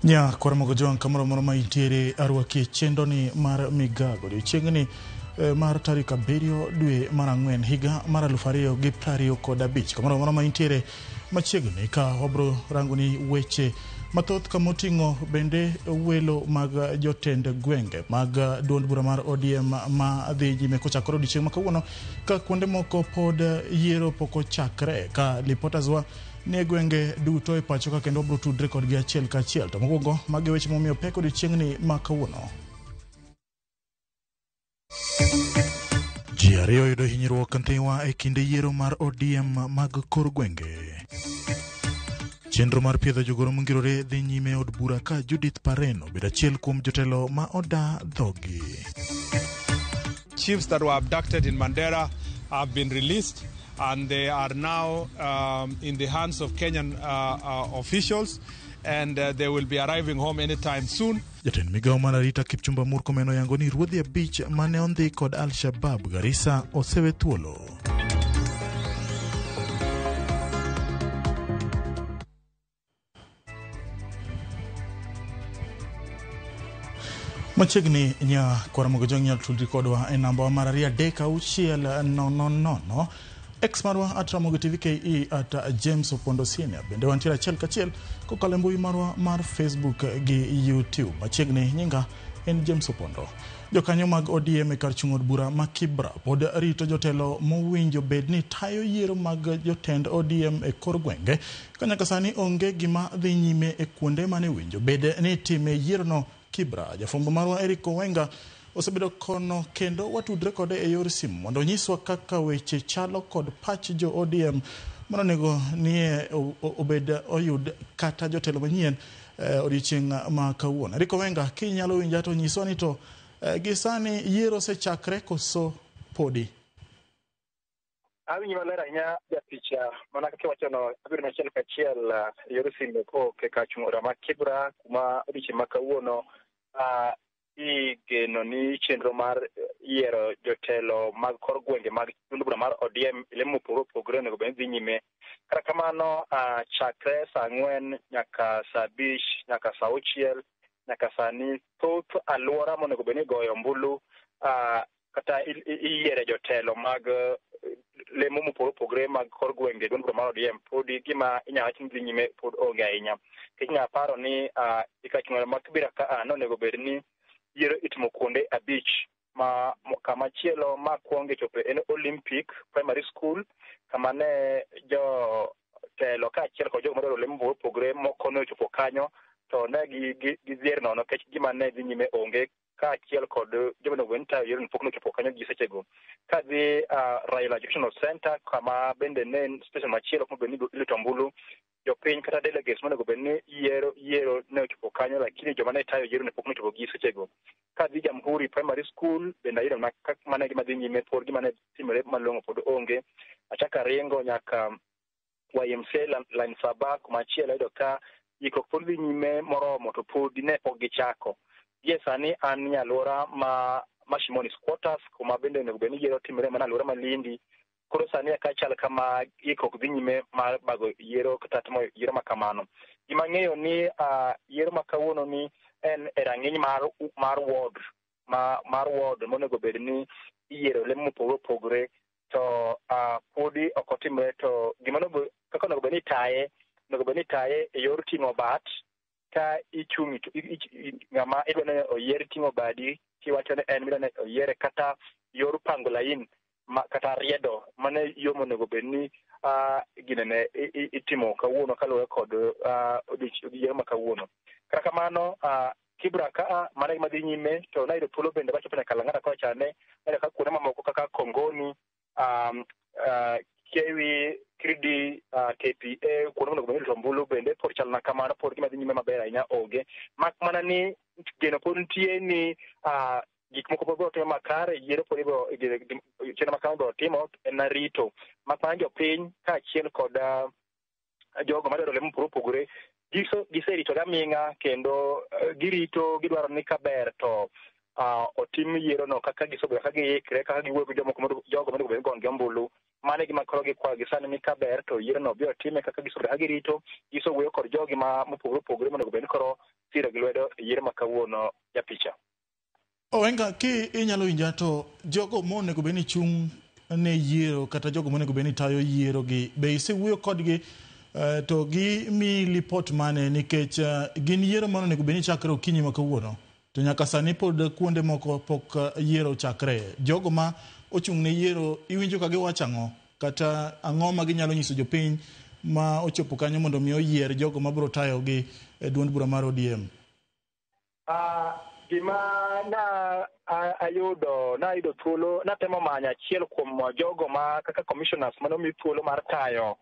Nya Kwaramogo Jwang' kamoro amora ma intiere arwaki e chenroni mar migago odiochieng'ni mar tarik 7 dwe mar 4 higa mar 2025 kamoro amora ma intiere machiegni ka wabro rangoni weche mathoth kamoting'o bende welo mag jotend gwenge mag duond bura mar ODM ma dhi nyime kochakore odiochieng' ma kawuono ka kuonde moko pod yiero pok ochakre ka reporters wa nie gwenge duto e pacho ka kendo wabro tudre kodgi achiel ka achiel. To mokwongo magi weche momiyo pek odiochieng'ni ma kawuono. Ji ariyo oyudo hinyruok Ndhiwa e kinde yiero mar ODM mag kor gwenge. Chenro mar piedho jogoro mongirore dhi nyime e od bura ka Judith Pareno obedo achiel kuom jotelo ma oda dhogi. Chiefs that were abducted in Mandera have been released and they are now in the hands of Kenyan officials and they will be arriving home anytime soon. Jatend migawo mar arita Kipchumba Murkomen oyango ni ruodhi 5 mane ondhi kod Al-Shabaab Garissa osewe thuolo. Machiegni nya Kwaramogo Jwang' nyalo tudri kodwa e namba mar 2 3 6 0 0 X marwa at Ramogi TV KE at James Opondo Senior. Bende wantiere achiel kachiel kokalo e mbui marwa mar Facebook gi YouTube. Machiegni nyinga en James Opondo. Jokanyo mag ODM e kar chung' od bura ma Kibra pod rito jotelo mowinjo bed ni tayo yiero mag jotend ODM e kor gwenge ka nyaka sani onge gima dhi nyime e kuonde mane winjo bed ni time yierono Kibra. Jafwambo marwa Eric Owenga osebedo kono kendo watudre kode e yor simu mondo onyiswa kaka weche chalo kod pach jo ODM mano onego nie obed oyud kata jotelo manyien odiochieng' ma kawuono. Eric Owenga, kinyalo winja to nyiswa ni to gi sani yiero osechakre koso podi? Awinji maler ahinya jaticha, mana kaka iwachono, abiro achiel kachiel e yor simu kowuok e kar chung' ma Kibra kuma odiochieng' ma kawuono igeno ni chenro mar yiero jotelo mag kor gwenge mag duond bura mar ODM e lemo mopogore opogore onego bed ni dhi nyime. Kata kamano chakre saa 4 nyaka saa 5 nyaka saa 6 nyaka sani thoth alwora monego bed ni igoyo ombulu kata iyiere jotelo mag lemo mopogore opogore mag kor gwenge duond bura mar ODM podi gima inyalo wach ni dhi nyime pod onge ahinya. Nikech inyalo paro ni e kar chung' ma Kibra ka nonego bed ni yiero itimo kuonde 5 ma kama chielo ma kwongo chopo en Olympic Primary School kama ne jotelo kaachiel kod jogo madwaro lemo mopogore opogore moko ne ochopo kanyo to ne gidhier nono nikech gima ne dhi nyime onge kaachiel kod joma onego bed ni tayo yiero pok nochopo kanyo gi sechego. Kadhi Raila Educational Center kama bende ne en station machielo kuma bende ilito ombulu, jopiny kata delegates monego bed ni yiero ne ochopo kanyo lakini joma ne tayo yiero ne pok nochopo gi sechego. Kadhi Jamhuri Primary School bende ayudo mana gima dhi nyime pod gima ne timore malong'o pod onge. Achako aringo nyaka YMCA line 7 kuma chielo ayudo ka ikruok pod dhi nyime moromo to podi ne pok gichako. Gie sani an e alwora ma Mashimoni Squatters kuma bende onego bed ni yiero timore mana alwora ma Lindi. Koro sani eka chal kama ikruok dhi nyime mar bago yiero kata timo yiero ma kamano. Gima ang'eyo ni yiero ma kawuono ni en e rang'iny mar ward mar ward monego bed ni iyiero lemo mopogore opogore to podi ok otimre to gima kaka onego bed ni itaye onego bed ni itaye e yor ting'o bat ka ichung' ng'ama idwa ni oyier ting'o badi kiwacho ni en midwa ni oyiere kata yor pango lain kata riedo mano yo monego bed ni ginene itimo kawuono kaluwore kod yiero ma kawuono. Kata kamano Kibra ka mano gima dhi nyime to nayudo thuolo bende machopo nyaka Lang'ata kocha ne nayudo ka kuonde mamoko kaka Kongoni, Kewi, Kirdi, KPA kuonde monego bed ni ilito ombulu bende pod chal na kamano pod gima dhi nyime maber ahinya onge. Mak mana ni geno pod nitie ni gik moko pod biro timo makare, yiero pod ibiro chenro ma kamano ibiro timo en rito. Mak mana jopiny kaachiel kod jogo madwaro lemo mopogore opogore giserito gaming'a kendo girito gidwaro ni kaber to otim yierono kaka gisebedo ka giikre kaka giwuoyo gi jomoko jogo monego bed ni goyo ombulu. Mano e gima koro gikwayo gi sani ni kaber to yiero no biro time kaka gisebedo ka girito gisewuoyo kod jogi ma mopogore opogore monego bed ni koro siro gi lwedo e yiero ma kawuono japicha. Owenga, ki inyalo winja to jogo monego bed ni chung' ne yiero kata jogo monego bed ni tayo yiero gi be isewuoyo kodgi to gimiyi lipot mane nikech gin yiero mane onego bed ni chakre okinyi ma kawuono to nyaka sani pod kuonde moko pok yiero ochakre. Jogo ma ochung' ne yiero iwinjo ka giwacho ang'o kata ang'o ma ginyalo nyiso jopiny ma ochopo kanyo mondo mi oyier jogo mabiro tayogi e duond bura mar ODM? Gima na ayudo nayudo thuolo natemo manyo achiel kuom jogo ma kaka commissioners mane omi thuolo mar tayo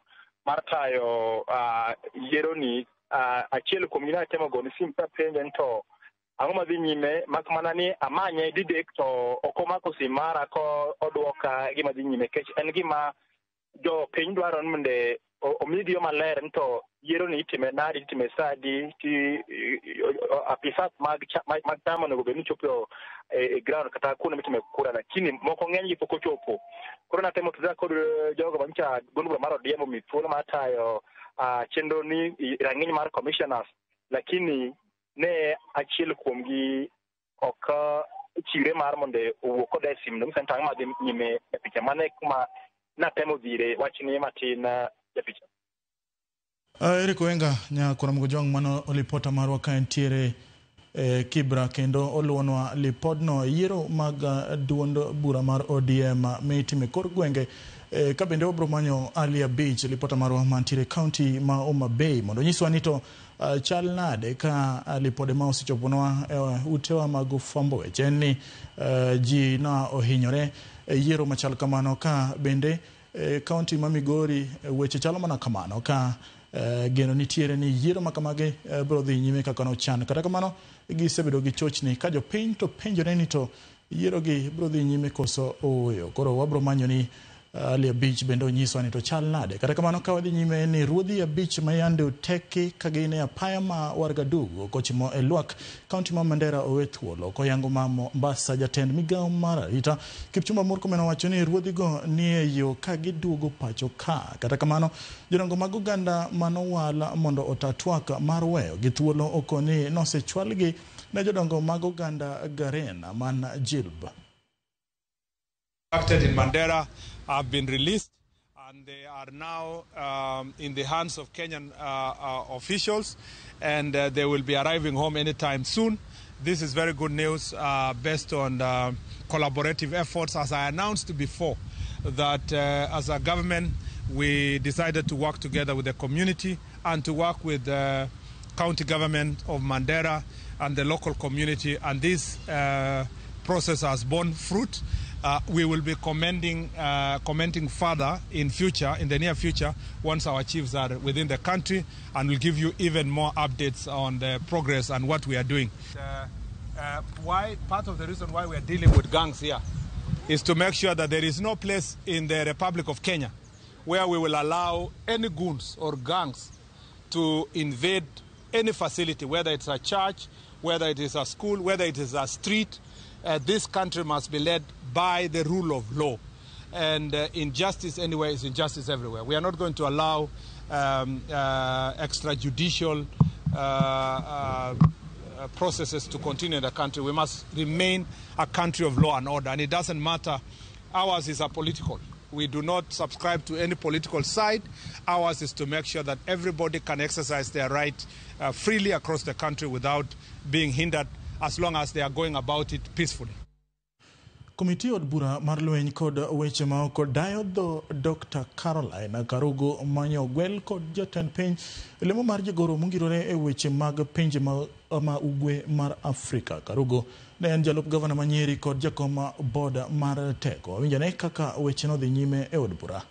yiero ni achiel kuomgi natemo gone sim kapenje ni to ang'o madhi nyime mak mana ni amanye didek to ok omako sim mara ko odwoka gima dhi nyime nikech en gima jopiny dwaro ni mondo omigi yo maler ni to yiero ni itime nade itime sadi ti apisas mag chama onego bed ni chopo e ground kata kuonde mitime kura lakini moko ng'eny gi pok ochopo. Koro natemo tudra kod jogo manyicha duond bura mar ODM omi thuolo mar tayo chenro ni rang'iny mar commissioners lakini ne achiel kuomgi ok chiwre mar mondo owuo koda e simu nonyisa ni to ang'o madhi nyime e picha mano e kuma natemo dhire wachni matin japicha. Eric Owenga nyakora Mgojwang' mano lipota marwa ka entiere Kibra kendo oluwonwa lipodno yiero mag duond bura mar ODM mitime kor gwenge ka bende wabro manyo Ali Abich lipota marwa mantiere kaunti ma Homa Bay mondo onyiswa ni to chal nade ka lipode ma osechoponwa utewa mag fwambo weche en ni ji na ohinyore e yiero machal kamano ka bende kaunti ma Migori weche chalo mana kamano ka geno nitiere ni yiero ma kamagi biro dhi nyime kaka nochan. Kata kamano gisebedo gi chochni ka jopiny to penjore ni to yiero gi biro dhi nyime koso ooyo. Koro wabro manyo ni Ali Abich bende onyiswa ni to chal nade. Kata kamano ka wadhi nyime ni ruodhi abich ma yande oteki ka gin e apaya ma Wargadugu kochimo e Lwak, kaunti ma Mandera owe thuolo. Koyango ma Mombasa, jatend migawo mar arita Kipchumba Murkomen owacho ni ruodhigo ni e yo ka giduogo pacho ka. Kata kamano jodongo mag oganda manowal mondo ota twak mar weyo gi thuolo okoni nosechwalgi ne jodongo mag oganda Garena man Jilb. Abducted in Mandera have been released and they are now in the hands of Kenyan officials, and they will be arriving home anytime soon. This is very good news based on collaborative efforts. As I announced before, that as a government we decided to work together with the community and to work with the county government of Mandera and the local community, and this process has borne fruit. We will be commenting further in the near future, once our chiefs are within the country, and we'll give you even more updates on the progress and what we are doing. Why part of the reason why we are dealing with gangs here is to make sure that there is no place in the Republic of Kenya where we will allow any goons or gangs to invade any facility, whether it's a church, whether it is a school, whether it is a street. This country must be led by the rule of law, and injustice anywhere is injustice everywhere. We are not going to allow extrajudicial processes to continue in the country. We must remain a country of law and order, and it doesn't matter. Ours is apolitical. We do not subscribe to any political side. Ours is to make sure that everybody can exercise their right freely across the country without being hindered, as long as they are going about it peacefully. Komiti od bura mar lweny kod weche ma oko dayo dho Dr. Caroline Karugo manyo gwel kod jatend piny lemo mar jagoro mongirore e weche mag pinje ma ugwe mar Afrika. Karugo ne en jalup gavana ma Nyeri kod jakom board mar teko. Winjane kaka weche nodhi nyime e od bura.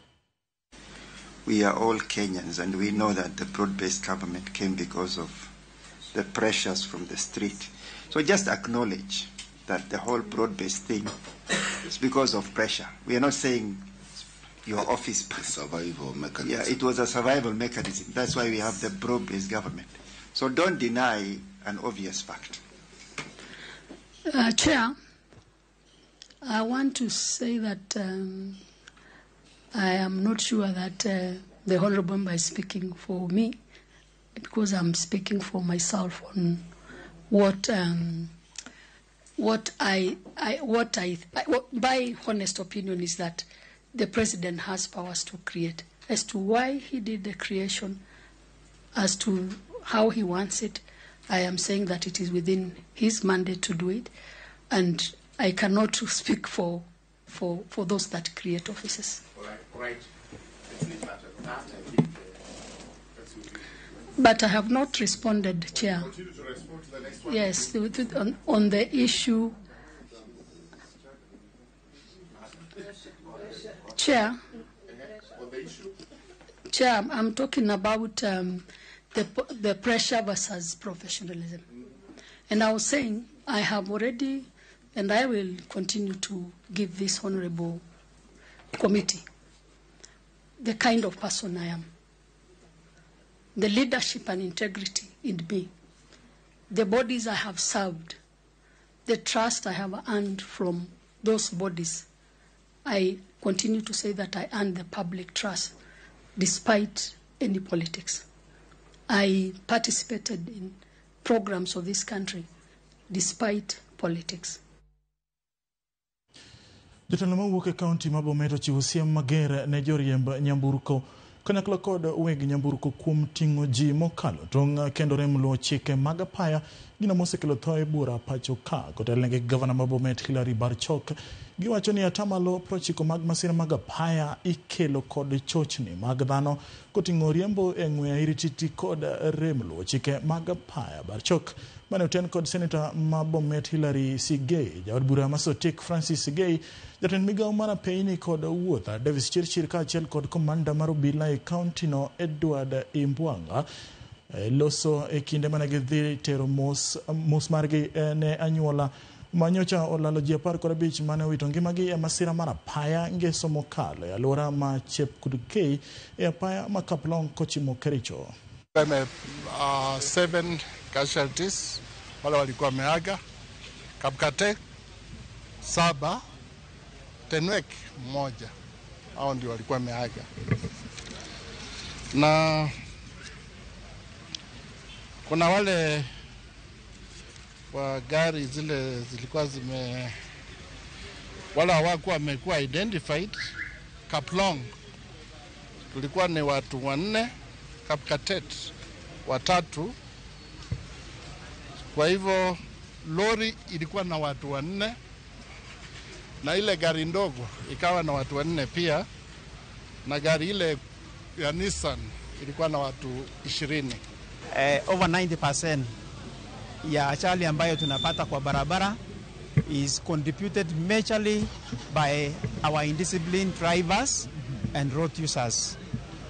We are all Kenyans, and we know that the broad-based government came because of the pressures from the street. So just acknowledge that the whole broad-based thing is because of pressure. We are not saying your office... Survival mechanism. Yeah, it was a survival mechanism. That's why we have the broad-based government. So don't deny an obvious fact. Chair, I want to say that I am not sure that the Honorable Member is speaking for me, because I'm speaking for myself on what my honest opinion is that the president has powers to create. As to why he did the creation, as to how he wants it, I am saying that it is within his mandate to do it, and I cannot speak for those that create offices. All right. That, I think, but I have not responded, Chair. Continue to respond to the next one. Yes, on the issue. Chair. On the issue. Chair, I'm talking about the pressure versus professionalism. And I was saying I have already, and I will continue to give this honorable committee the kind of person I am, the leadership and integrity in me, the bodies I have served, the trust I have earned from those bodies. I continue to say that I earned the public trust despite any politics. I participated in programs of this country despite politics. Jotelo mawuok e kaunti ma Bomet ochiwo siem mager ne joriemb nyamburko kanyakla kod weg nyamburko kuom ting'o ji mokalo tong' kendo rem luwo chike mag apaya, gino mosekelo tho e buora pacho ka. Kotelnegi gi gavana ma Bomet Hilary Barchok, giwacho ni atamalo 90 mag masira mag apaya ikelo kod chochni mag dhano koting'o riembo e ng'we airititi kod rem luwo chike mag apaya. Barchok mane oten kod seneta ma Bomet Hilary Sigei, jaod bura ma Sotik Francis Sigei, jatend migawo mar apeyni kod wuoth Davis Chirchir kaachiel kod komanda mar obila e kaunti no Edward Imbwanga loso e kinde mane gidhi tero mos margi ne anyuola manyocha olalo ji 15 mane owito ngimagi e masira mar apaya ngeso mokalo e alwora ma Chepkurkei e apaya ma Kaplong kochimo Kericho. 7 casualties wale walikuwa wameaga, Kapkate 7, Tenwek 1, hao ndio walikuwa wameaga. Na kuna wale wa gari zile zilikuwa zime, wale hawakuwa wamekuwa identified. Kaplong tulikuwa ni watu 4, Kapkatet 3. Kwa hivyo lori ilikuwa na watu 4 na ile gari ndogo ikawa na watu 4 pia, na gari ile ya Nissan ilikuwa na watu 20. Over 90% ya ajali ambayo tunapata kwa barabara is contributed majorly by our indisciplined drivers and road users.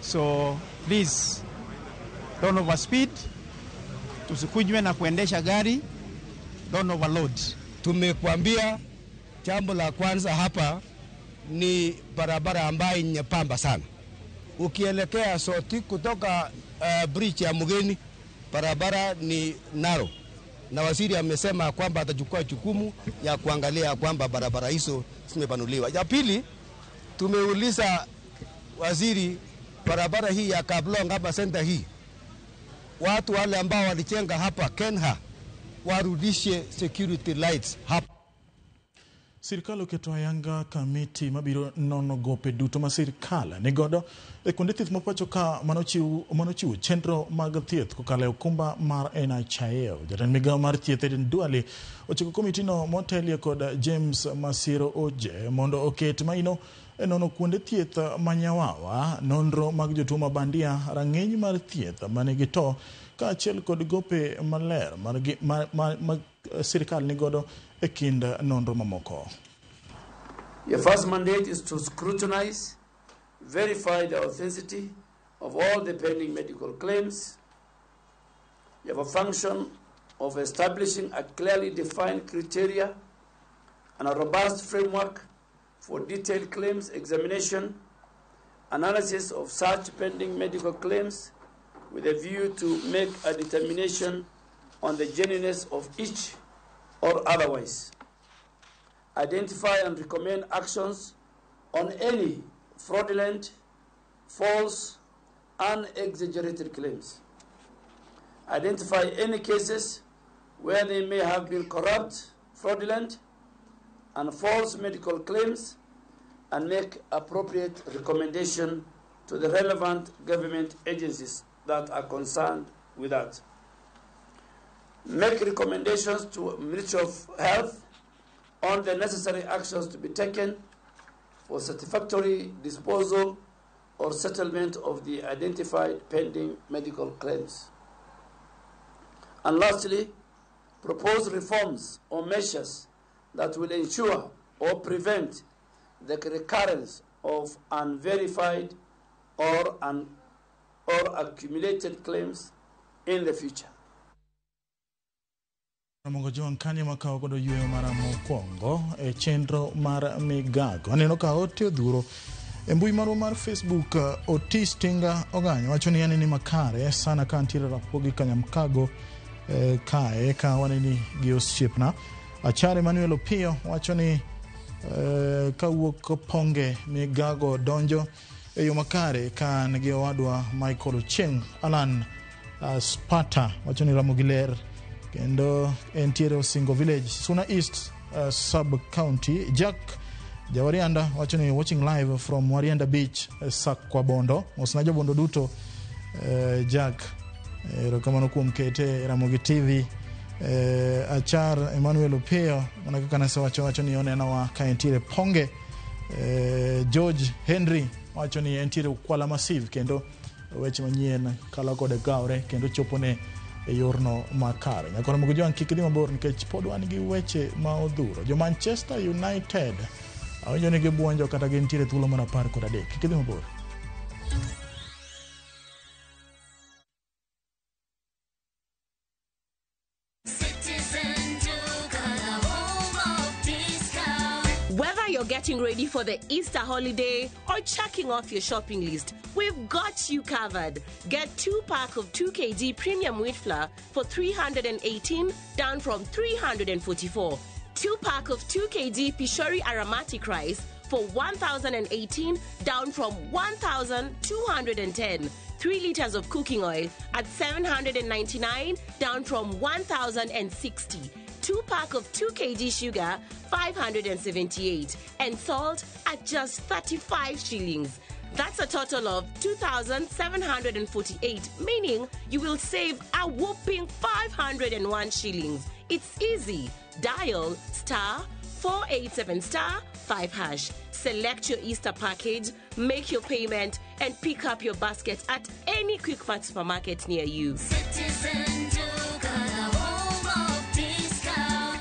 So please don't overspeed, tusikunywe na kuendesha gari, don't overload. Tumekuambia jambo la kwanza hapa ni barabara ambayo nyembamba sana. Ukielekea Sotik kutoka bridge ya Mugeni, barabara ni narrow. Na waziri amesema kwamba atachukua jukumu ya kuangalia kwamba barabara hizo zimepanuliwa. Ya pili, tumeuliza waziri barabara hii ya Kaplong hapa center hii, watu wale ambao walijenga hapa Kenha warudishe security lights hapa. Sirikal oketo ayanga kamiti mabiro nono gope duto ma sirikal nigodo e kuonde thieth ma pacho ka manochiwo chenro mag thieth kokalo e okumba mar NHIF. Jatend migawo mar thieth Aden Duale ochiko komitino motelie kod James Masiro Oje mondo oket maino e nono kuonde thieth ma Nyawawa, nonro mag jotuo ma bandia, rang'iny mar thieth manigi to kaachiel kod gope maler ma sirikal nigodo e kind nonro mamoko. Your first mandate is to scrutinize, verify the authenticity of all the pending medical claims. You have a function of establishing a clearly defined criteria and a robust framework for detailed claims examination, analysis of such pending medical claims with a view to make a determination on the genuineness of each or otherwise. Identify and recommend actions on any fraudulent, false, and exaggerated claims. Identify any cases where they may have been corrupt, fraudulent, and false medical claims, and make appropriate recommendation to the relevant government agencies that are concerned with that. Make recommendations to Ministry of Health on the necessary actions to be taken for satisfactory disposal or settlement of the identified pending medical claims. And lastly, propose reforms or measures that will ensure or prevent the recurrence of unverified or accumulated claims in the future. Ramogi Ojwang kanyo makawo godo yweyo mara mokwongo e chenro mar migago. Aneno ka ote odhuro e mbui marwa mar Facebook. Otis Tinga Oganyo wacho ni aneni makare sana ka antiere Rapogi Kanyamkago kae ka waneni gi osiepna. Achar Emmanuel Opiyo wacho ni kawuok Ponge migago donjo e yo makare ka an gi owadwa Michael Ochieng. Alan Spata wacho ni Ramogi ler kendo entiere Osingo Village, Suna East Sub County. Jack Jawarianda wacho ni watching live from Warianda Beach, Sakwa Bondo. Mosna jobondo duto. Jack, erokamano kuom kete Ramogi TV. Achar Emmanuel Opiyo mana kaka nasewacho wacho ni onenowa ka entiere Ponge. George Henry wacho ni entiere Ukwala Massive kendo weche manyien kalo kode gawre kendo chopone e yorno makare. Nyaka Ramogi Ojwang kik idhi mabor nikech pod wan gi weche ma odhuro. Jo Manchester United awinjo ni gibuonjo kata gintiere thuolo mar 13. Kik idhi mabor. Whether you're getting ready for the Easter holiday or checking off your shopping list, we've got you covered. Get 2 pack of 2 kg premium wheat flour for 318, down from 344. 2 pack of 2 kg Pishori aromatic rice for 1,018, down from 1,210. 3 liters of cooking oil at 799, down from 1,060. 2 pack of 2 kg sugar, 578, and salt at just 35 shillings. That's a total of 2,748, meaning you will save a whopping 501 shillings. It's easy. Dial star 487 star 5 hash. Select your Easter package, make your payment, and pick up your basket at any Quickmart supermarket near you. Citizen Duka, the home of discount.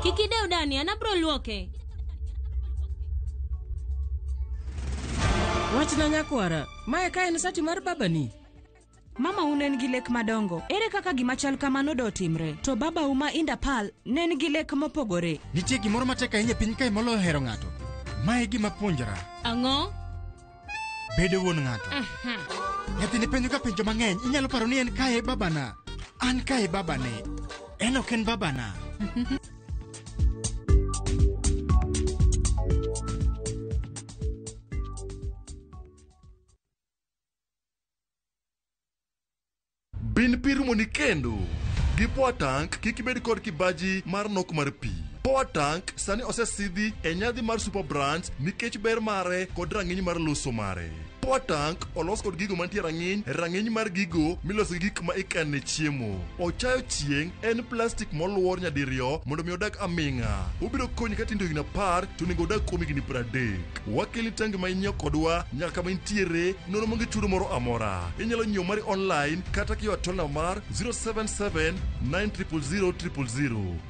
Kik idew dani, an abro luoke. Wachna nyakwara, mae ka en sati mar babani. Mama u ne nigi lek madongo. Ere kaka gima chal kamano dotimre? To baba u ma Indapal ne nigi lek mopogore. Nitie gimoro matek ahinya e piny kae moloyo hero ng'ato. Mae e gima puonjra. Ang'o? Bedo wuon ng'ato. Nyathini penjo ka penjo mang'eny, inyalo paro ni en kae babana. An kae babane. En ok en babana. Bin pi rumoni kendo. Gi Power Tank kik ibed kod kibaji mar nok mar pi. Power Tank sani osesidhi e nyadhi mar Super Brands nikech ber mare kod rang'iny mar loso mare. Power Tank olos kod gigo mantie rang'iny, rang'iny mar gigo miloso gi gik ma ikane chiemo. Ochayo chieng' en plastik moluor nyadiriyo mondo mi odag aming'a. Obiro konyi ka tindo higni 10 to onego odag kuom higni 30. Wakeli tangi ma inyiewo kodwa nyaka kama intiere nono maonge chudo moro amora. Inyalo nyiewo mari online kata kiyo tola mar 077 900 000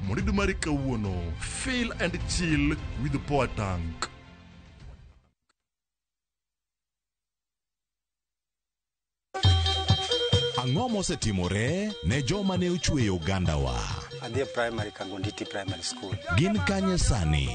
mondo iyud mari kawuono. Feel and chill with the Power Tank. Ang'o mosetimore ne joma ne ochweyo ogandawa? Adhi e primary Kangonditi Primary School. Gin kanye sani?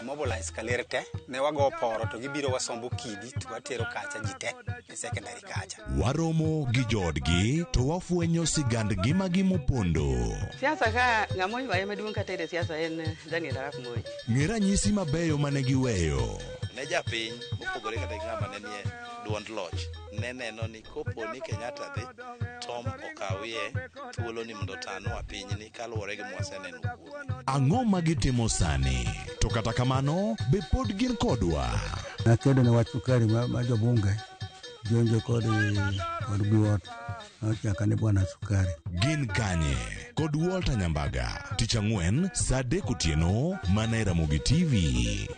Amobilize kaler te ne wago poro to gibiro wasombo kidi to watero kacha ji te e secondary kacha. Waromo gi joodgi to wafwenyo sigand ngimagi mopondo. Siasa ka ng'ama oywaye maduong' kata e siasa en Daniel Arap Moi. Ng'e ranyisi mabeyo mane giweyo. Ne japiny mopogore kata gi ng'ama ne nie duond loch ne neno ni kopo ni Kenyatta dhi Tom okawie thuolo ni mondo otanwa pinyni kaluwore gi mwaseneno kuome. Ang'o ma gitimo sani? To kata kamano, be pod gin kodwa? Nakedo ne wach sukari ma jobunge jonjo kod biwot nochaka ni bwana sukari. Gin kanye? Kod Walter Nyambaga, tich ang'wen saa 3 otieno mana e Ramogi TV.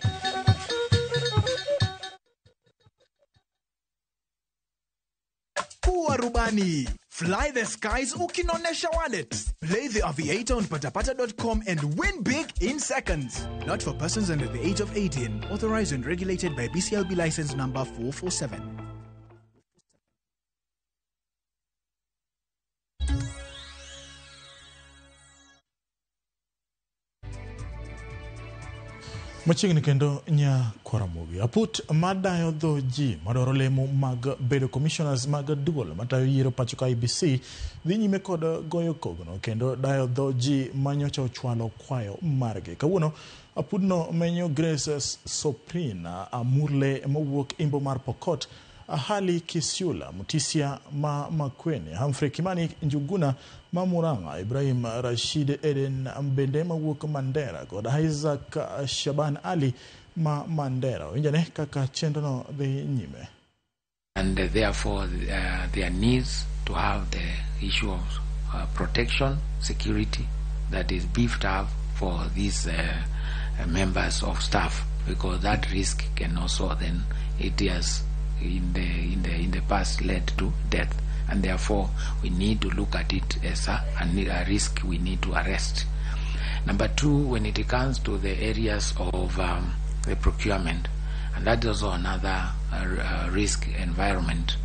Kuwa rubani. Fly the skies ukinonesha wallet. Play the Aviator on patapata.com and win big in seconds. Not for persons under the age of 18. Authorized and regulated by BCLB license number 447. Machiegni kendo nya Kwaramogi. Aput madayo dho ji madwaro lemo mag bedo commissioners mag duol matayo yiero pacho ka IEBC dhi nyime kod goyo kogno kendo dayo dho ji manyocha ochwalo kwayo margi. Kawuono apudno menyo Grace Soprina Amurle mowuok Imbo mar Pokot, Ahali Kisiula Mutisia ma Makweni, Humphrey Kimani Njuguna ma Murang'a, Ibrahim Rashid Eden Mbende mawuok Mandera kod Isaac Shaban Ali ma Mandera. Winjane kaka chenrono dhi nyime. And therefore there needs to have the issue of protection, security that is beefed up for these members of staff, because that risk can also then, it has in the past led to death, and therefore we need to look at it as a risk we need to arrest. Number two, when it comes to the areas of the procurement, and that is also another risk environment,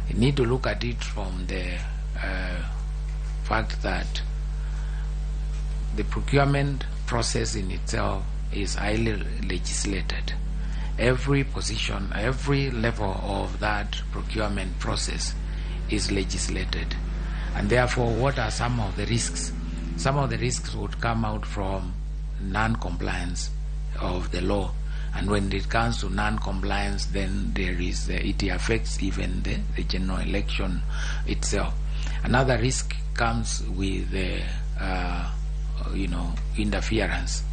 you need to look at it from the fact that the procurement process in itself is highly legislated. Every position, every level of that procurement process is legislated. And therefore, what are some of the risks? Some of the risks would come out from non-compliance of the law. And when it comes to non-compliance, then there is, it affects even the general election itself. Another risk comes with interference.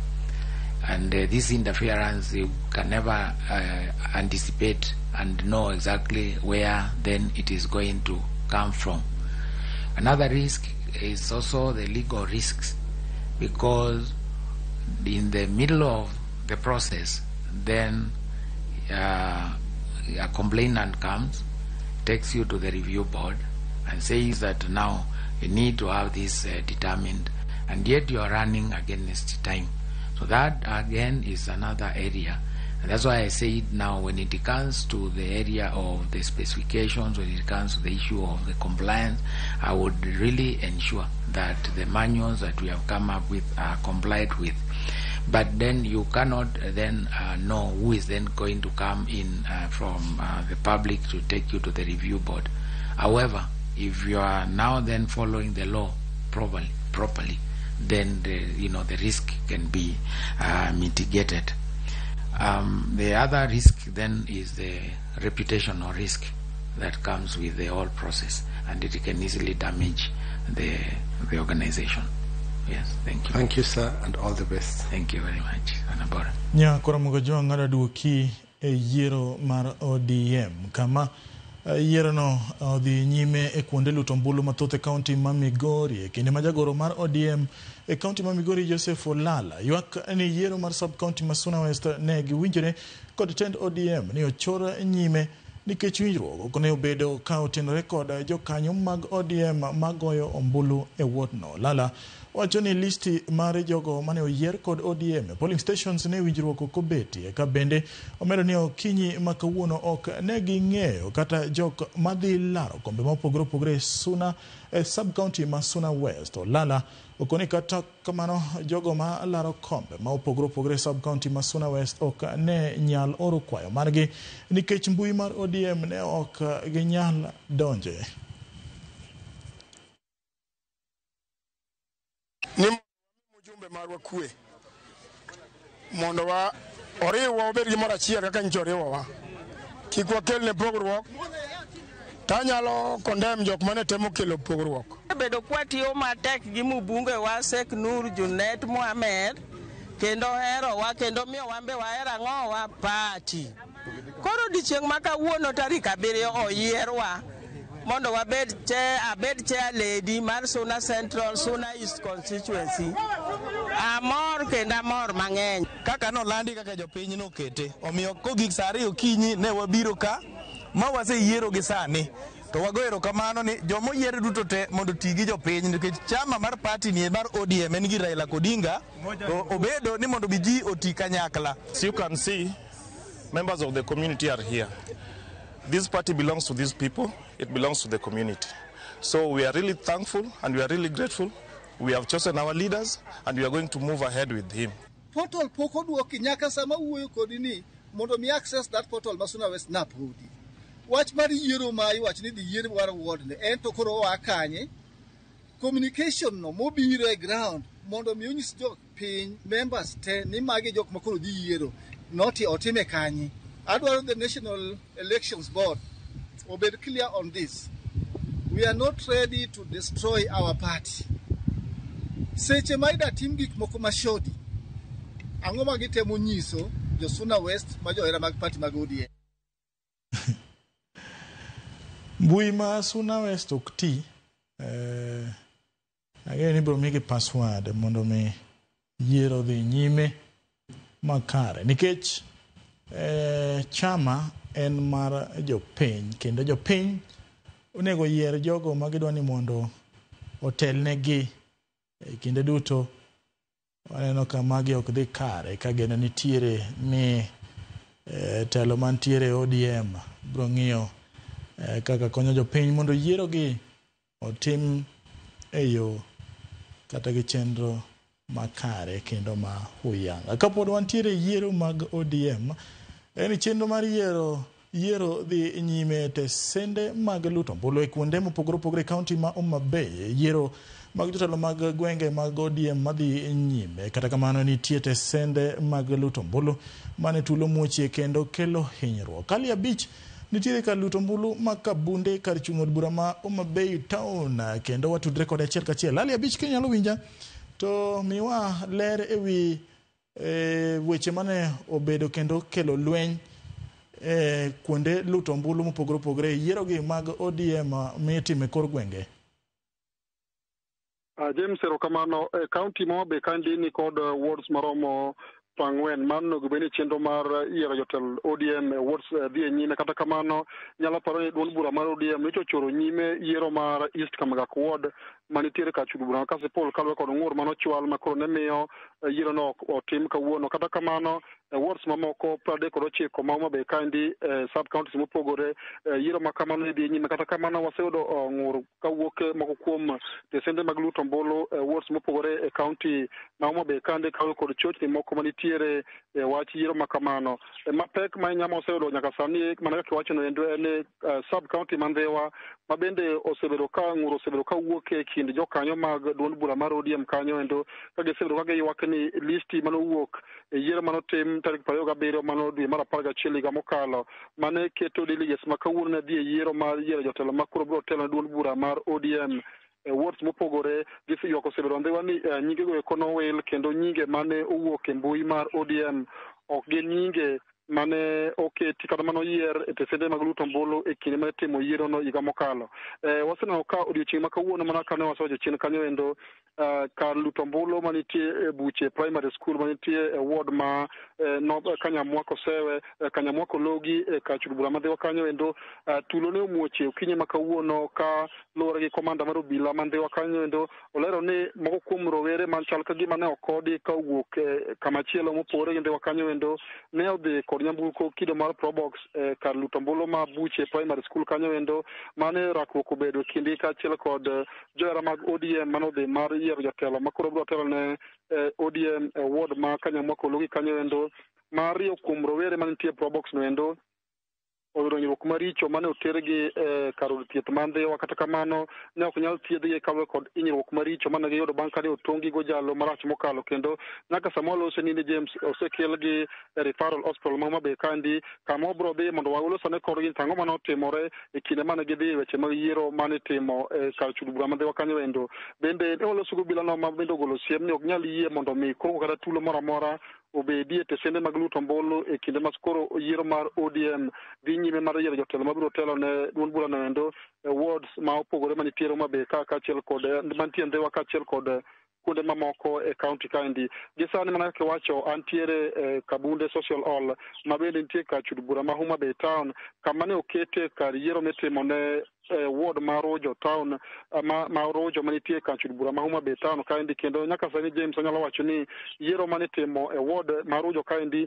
And this interference, you can never anticipate and know exactly where then it is going to come from. Another risk is also the legal risks, because in the middle of the process, then a complainant comes, takes you to the review board and says that now you need to have this determined, and yet you are running against time. So that again is another area. And that's why I say now, when it comes to the area of the specifications, when it comes to the issue of the compliance, I would really ensure that the manuals that we have come up with are complied with. But then you cannot then know who is then going to come in from the public to take you to the review board. However, if you are now then following the law properly, then the risk can be mitigated. The other risk then is the reputational risk that comes with the whole process, and it can easily damage the organization. Yes, thank you. Thank you, sir, and all the best. Thank you very much, Anabora. Nya Koramogo Jwang' aduoki e yiero mar ODM kama yierono odhi nyime e kuonde luto ombulu mathoth e kaunti ma Migori. E kinde ma jagoro mar ODM e kaunti ma Migori Joseph Olala ywak ni yiero mar sub kaunti ma Suna West ne giwinjore kod tend ODM ni ochor nyime nikech winjruok ok ne obedo ka otenore kod jokanyo mag ODM magoyo ombulu e wodno. Lala Wacho ni listi mar jogo mane oyier kod ODM e polling stations ne winjruok ok obetie. Ka bende omedo ni okinyi ma kawuono ok ne ging'eyo kata jok madhi laro kombe mopogore opogore e Suna e sub county ma Suna West. Olala okoni kata kamano jogo ma laro kombe ma opogore opogore e sub county ma Suna West ok ne nyal oro kwayo margi nikech mbui mar ODM ne ok ginyal donje. Ni mjumbe marwa kwe mondo wa oriwwa obed gimoro achiel kaka nyicha oriwowa, kik wakelne pogruok. Tanyalo condemn jok mane temo kelo pogruok. Bedo kwatiyo matek gi mbunge wa Sheikh Nur Junet Mohamed kendo herowa kendo miyo wan be wahero ang'owa party. Koro odiochieng' ma kawuono tarik 7 oyierwa mondo wabed chair, abed chair lady mar Suna Central, Suna East constituency. Amor kendo amor mang'eny. Kaka nolandi kaka jopiny nokete, omiyo kogik saa 2 okinyi ne wabiro ka ma waseyiero gi sani. To wago erokamano ni jomoyier duto te mondo oti gi jopiny nikech chama mar party ni mar ODM en gi Raila Odinga to obedo ni mondo bi ji oti kanyakla. As you can see, members of the community are here. This party belongs to these people, it belongs to the community. So we are really thankful and we are really grateful. We have chosen our leaders and we are going to move ahead with him. Portal pok oduoki nyaka sama wuoyo kodi ni mondo mi access that portal ma Suna West napodi. Wach mar yiero ma iwacho ni dhi yier war ward ne en to koro oa kanye. Communication no mobiro e ground mondo mi onyis jok piny members te ni magi jok ma koro dhi yiero noti otime kanye. Adwaro the National Elections Board obed clear on this. We are not ready to destroy our party. Seche ma ida tim gik moko mashodi, ang'o ma gitemo nyiso jo Suna West ma johera mag party mag ODM? Mbui ma Suna West ok ti. Ageno ni ibiro migi password mondo mi yiero dhi nyime makare nikech chama en mar jopiny kendo jopiny onego yier jogo ma gidwa ni mondo otelnegi e kinde duto. Waneno ka magi ok dhi kare ka geno nitiere ni telo mantiere ODM biro ng'iyo kaka konyo jopiny mondo yiero gi otim e yo kata gi chenro makare kendo ma huyanga. Kapod wantiere yiero mag ODM, en chenro mar yiero dhi nyime tesende mag luto ombulu e kuonde mopogore opogore e kaunti ma Homa Bay. Yiero mag jotelo mag gwenge mag ODM madhi nyime. Kata kamano nitie tesende mag luto ombulu mane tulo muochie kendo kelo hinyruok. Kali 5 nitiere kar luto ombulu ma Kabunde kar chung' od bura ma Homa Bay town kendo watudre kode achiel kachiel. Ali 5 kinyalo winja to miwa ler ewi weche mane obedo kendo kelo lweny kuonde luto ombulu mopogore opogore yiero gi mag ODM mitime kor gwenge. James, erokamano. County ma Homa Bay kandi ni kod wards maromo 40 mano onego bed ni chenro mar yiero jotelo ODM wards dhi e nyime. Kata kamano nyalo paro ni duond bura mar ODM nyocha ochoro nyime yiero mar East Kamagak ward manitiere kar chud bura ma Kasipul kaluwore kod ng'ur manochwal ma koro ne miyo yiero no otim kawuono. Kata kamano wards mamoko 39 ma Homa Bay kandi sub counties mopogore yiero ma kamano ne dhi nyime. Kata kamano waseyudo ng'ur kawuok moko kuom tesende mag luto ombulu wards mopogore e county ma Homa Bay kandi kaluwore kod chochni moko manitiere e wach yiero ma kamano. Mapek ma inyama oseyudo nyaka sani mana kaka iwachono endo en sub county ma Ndhiwa ma bende osebedo ka ng'ur osebedo ka wuok e kind jokanyo mag duond bura mar ODM kanyo endo ka gisebedo ka giywak ni listi manowuok e yiero manotim tarik 27 mano dwe mar 11 higa mokalo mane keto delegates ma kawuono ne dhi e yiero mar yiero jotelo ma koro biro telo ne duond bura mar ODM e wards mopogore. Giseywak osebedo Ndhiwa ni nyingego eko nowil kendo nyinge mane owuok e mbui mar ODM ok gin nyinge mane oketi kata mane oyier e tesende mag luto ombulu e kinde mane timo yiero no higa mokalo. Waseneno ka odiochieng' ma kawuono mana kane wasewacho chien kanyo endo kar luto ombulu manitie e Buche Primary School manitie e ward ma Kanyamwa Kosewe, Kanyamwa Kologi e kar chud bura ma Ndhiwa kanyo endo tulo ne omuoch e okinyi ma kawuono ka luwore gi komanda mar obila ma Ndhiwa kanyo endo olero ni moko kuom rowere man chal ka gima ne okodi ka owuok e kama chielo mopogore gi Ndhiwa kanyo endo ne odhi kod nyamburko kido mar Probox e kar luto ombulu ma Buche Primary School kanyo endo mane rakruok obedo e kindgi kaachiel kod johera mag ODM mane odhi mar yiero jatelo ma koro biro telo ne ODM e ward ma Kanyamwa Kologi kanyo endo. Ma ariyo kuom rowere manitie e Probox no endo oyudo hinyruok maricho mane otergi e kar od thieth ma Ndhiwa. Kata kamano ne ok nyal thiedhgi kaluwore kod hinyruok maricho mane giyudo bang' kane otong' gi gojalo marach mokalo, kendo nyaka sama walose ni James osekelgi e referral hospital ma Homa Bay kandi kama wabiro dhi mondo walosane kodgi to ang'o mane otimore e kinde mane gidhi e weche mag yiero mane itimo e kar chud bura ma Ndhiwa kanyo endo. Bende ne waloso gi obila no ma bende ogolo siem ni ok nyal yie mondo mi koko kata tulo moro amora obedie e tesende mag luto ombulu e kinde ma koro yiero mar ODM dhi nyime mar yiero jotelo mabiro telo ne duond burano endo e wards ma opogore manitiere Homa Bay ka kaachiel kod mantie Ndhiwa kaachiel kod kuonde mamoko e county kaendi. Gi sani mana kaka iwacho antiere e Kabunde Social Hall ma bende nitie kar chud bura ma Homa Bay Town kama ne okete kar yiero mitimo ne ward ma Rojo Town ma Rojo manitie kar chud bura ma Homa Bay Town kaendi, kendo nyaka sani James anyalo wacho ni yiero manitimo e ward ma Rojo kaendi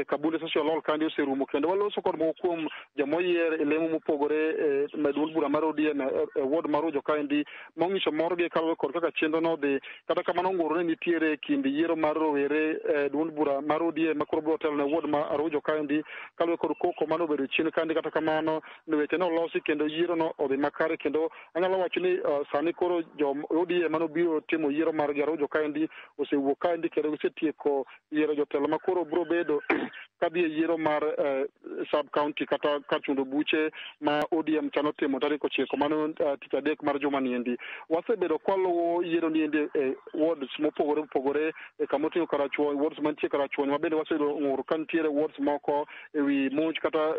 Kabunde Social Hall kaendi oserumo, kendo waloso kod moko kuom jomoyier e lemo mopogore e duond bura mar ODM e ward ma Rojo kaendi monyiso morgi kaluwore kod kaka chenro nodhi. Kata kamano ng'ur ne nitiere e kind yiero mar rowere e duond bura mar ODM ma koro biro telo ne ward ma Rojo kaendi kaluwore kod koko mane obedo chien kaendi. Kata kamano weche ne olosi kendo yiero no odhi makare, kendo anyalo wacho ni sani koro jo ODM mane obiro timo yiero margi Rojo kaendi osewuok kaendi kendo gisetieko yiero jotelo ma koro biro bedo kadhi e yiero mar sub county kata kar chundo buche ma ODM chano timo tarik 9 mano tich adek mar juma niendi. Wasebedo kwaluwo yiero niendi e wards mopogore opogore e kama oting'o Karachuonyo, wards mantie Karachuonyo ma bende waseyudo ng'ur ka nitiere wards moko ewi monj kata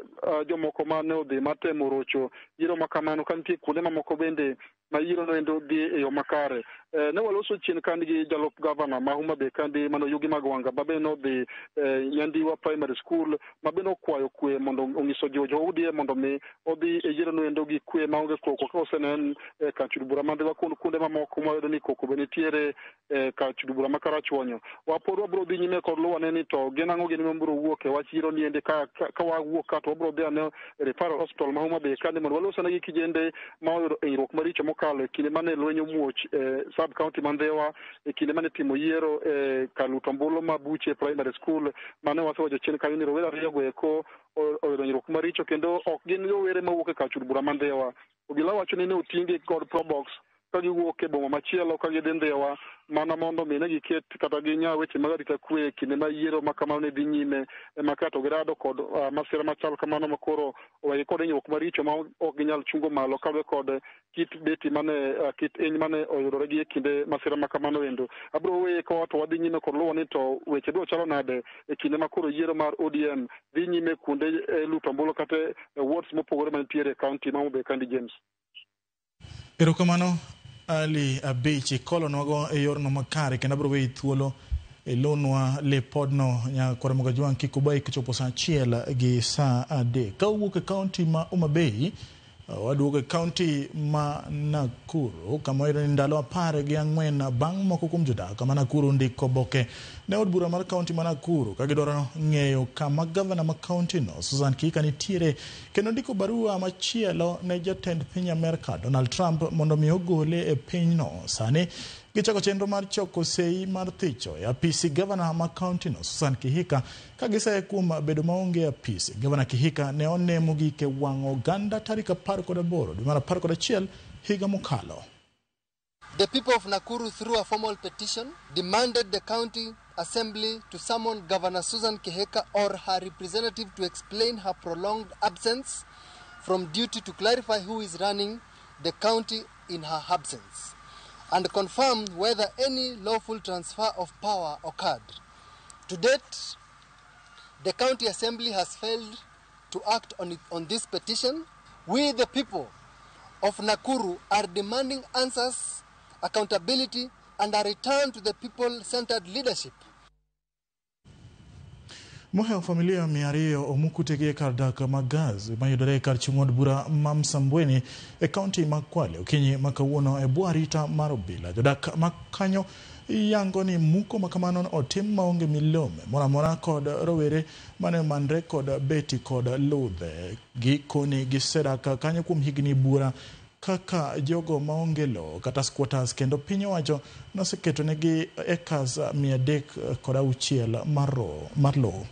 jomoko mane odhi mar temo rocho yiero ma kamano ka nitie kuonde mamoko bende ma yiero no endo dhi e yo makare. Ne waloso chien kandi gi jalup gavana ma Homa Bay kandi mano Yugi Magwanga ma bende nodhi Nyandiwa Primary School ma bende okwayo kwe mondo onyiso jo ODM mondo mi odhi e yiero no endo gi kwe maonge koko kaka osenen e kar chud bura ma Ndhiwa kod kuonde mamoko mwayudo ni koko be nitiere e kar chud bura ma Karachuonyo. Wapod wabiro dhi nyime kod luwo ane ni to gin ang'o gini mabiro wuok e wach yiero niendi ka wawuok ka to wabiro dhi ane e referral hospital ma Homa Bay kandi mondo walos ane gi kijende ma oyudo hinyruok maricho mokalo e kinde mane lweny omuoch e sub county ma Ndhiwa e kinde mane timo yiero e kar luto ombulu ma Buche Primary School mane wasewacho chien kanyo ni rowere ariyo go eko oyudo hinyruok maricho kendo ok gin rowere mawuok e kar chud bura ma Ndhiwa. Obila wacho ni ne oting'gi kod Probox ka giwuok e boma machielo ka gidhi Ndhiwa mana mondo mi ne giket kata ginya weche mag arita kwe e kinde ma yiero ma kamano ne dhi nyime ema kato girado kod masira machal kamano ma koro owegi kod hinyruok maricho ma ok ginyal chungo malo kaluwore kod kit beti mane kit hiny mane oyudore gi e kinde masira ma kamano endo. Abiro weye ka to wadhi nyime kod luwo ni to weche biro chalo nade e kinde ma koro yiero mar ODM dhi nyime kuonde luto ombulu kata e wards mopogore mantiere e county ma Homa Bay kandi James. Erokamano Ali Abich ikolonwago e yorno makare kendo abiro weyi thuolo ilonwa lipodno nyakwar Mogajwang' kik ubai kichopo saa 1 gi saa 3. Ka owuok e kaunti ma Homa Bay waduogo e kaunti ma Nakuru kama wayudo ni ndalo 14 bang' moko kuom jodak ma Nakuru ndiko oboke ne od bura mar kaunti ma Nakuru ka gidwaro ng'eyo kama gavana ma kaunti no Susan Kihika nitiere kendo ndiko barua machielo ne jatend piny Amerka Donald Trump mondo mi ogole e pinyno. Sani gichako chenro mar choko sei mar thicho e apisi gavana ma kaunti no Susan Kihika ka giseye kuom bedo maonge apisi. Gavana Kihika ne one mogik e wang' oganda tarik 18 dwe mar 11 higa mokalo. The people of Nakuru, through a formal petition, demanded the county assembly to summon Governor Susan Kihika or her representative to explain her prolonged absence from duty, to clarify who is running the county in her absence, and confirm whether any lawful transfer of power occurred. To date, The county assembly has failed to act on this petition. We, the people of Nakuru, are demanding answers, accountability, and a return to the people-centered leadership. Mohewo familia 200 omukutegi e kar dak mag gas mayudore e kar chung' od bura ma Msambweni e kaunti ma Kwale okinyi ma kawuono e bwo arita mar obila. Jodak ma kanyo yango ni muko ma kamano otim maonge milome moro amora kod rowere mane omanre kod beti kod ludhe. Gikoni gisedak kanyo kuom higni buora kaka jogo maonge lowo kata squatters, kendo piny owacho noseketonegi acres 306 mar lowo.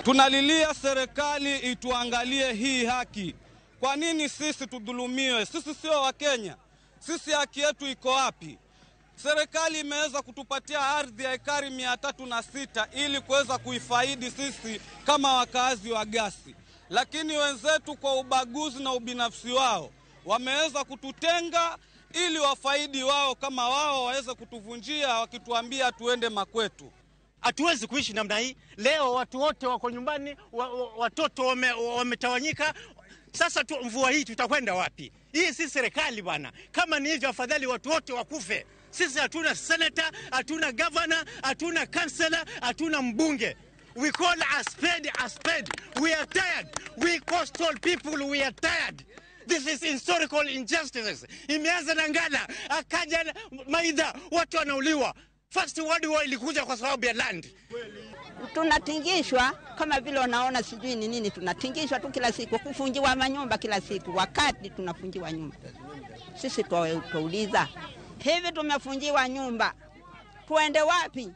Tunalilia serikali ituangalie hii haki. Kwa nini sisi tudhulumiwe? Sisi sio wa Kenya. Sisi haki yetu iko wapi? Serikali imeweza kutupatia ardhi ya ekari 306 ili kuweza kuifaidi sisi kama wakazi wa Gasi. Lakini wenzetu kwa ubaguzi na ubinafsi wao wameweza kututenga ili wafaidi wao kama wao waweze kutuvunjia wakituambia tuende makwetu. Hatuwezi kuishi namna hii. Leo watu wote wako nyumbani, watoto wametawanyika. Sasa tu mvua hii tutakwenda wapi? Hii si serikali bwana. Kama ni hivyo afadhali watu wote wakufe. Sisi hatuna senator, hatuna governor, hatuna councillor, hatuna mbunge. We call a spade a spade. We are tired. We coastal people, we are tired. This is historical injustice. Imeanza na Ngala, akaja Maidha, watu wanauliwa. First World War ilikuja kwa sababu ya land. Tunatingishwa kama vile unaona sijui ni nini, tunatingishwa tu kila siku, kufungiwa manyumba kila siku, wakati tunafungiwa nyumba. Sisi tuuliza, hivi tumefungiwa nyumba, tuende wapi?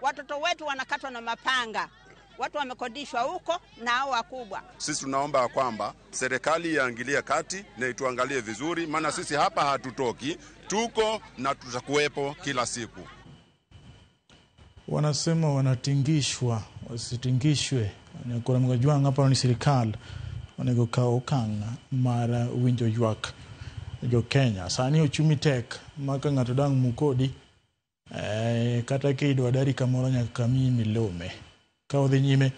Watoto wetu wanakatwa na mapanga, watu wamekodishwa huko na hao wakubwa. Sisi tunaomba kwamba serikali iingilie kati na ituangalie vizuri, maana sisi hapa hatutoki, tuko na tutakuwepo kila siku. Wanasema wanatingishwa, wasitingishwe. Kuna mgajwang hapa ni serikali onego kaw okang' mar winjo ywak jo Kenya. Sani uchumi tek ma ka ng'ato dang' mukodi kata kidwa dari kamoro nyaka miyi milome. Ka odhi nyime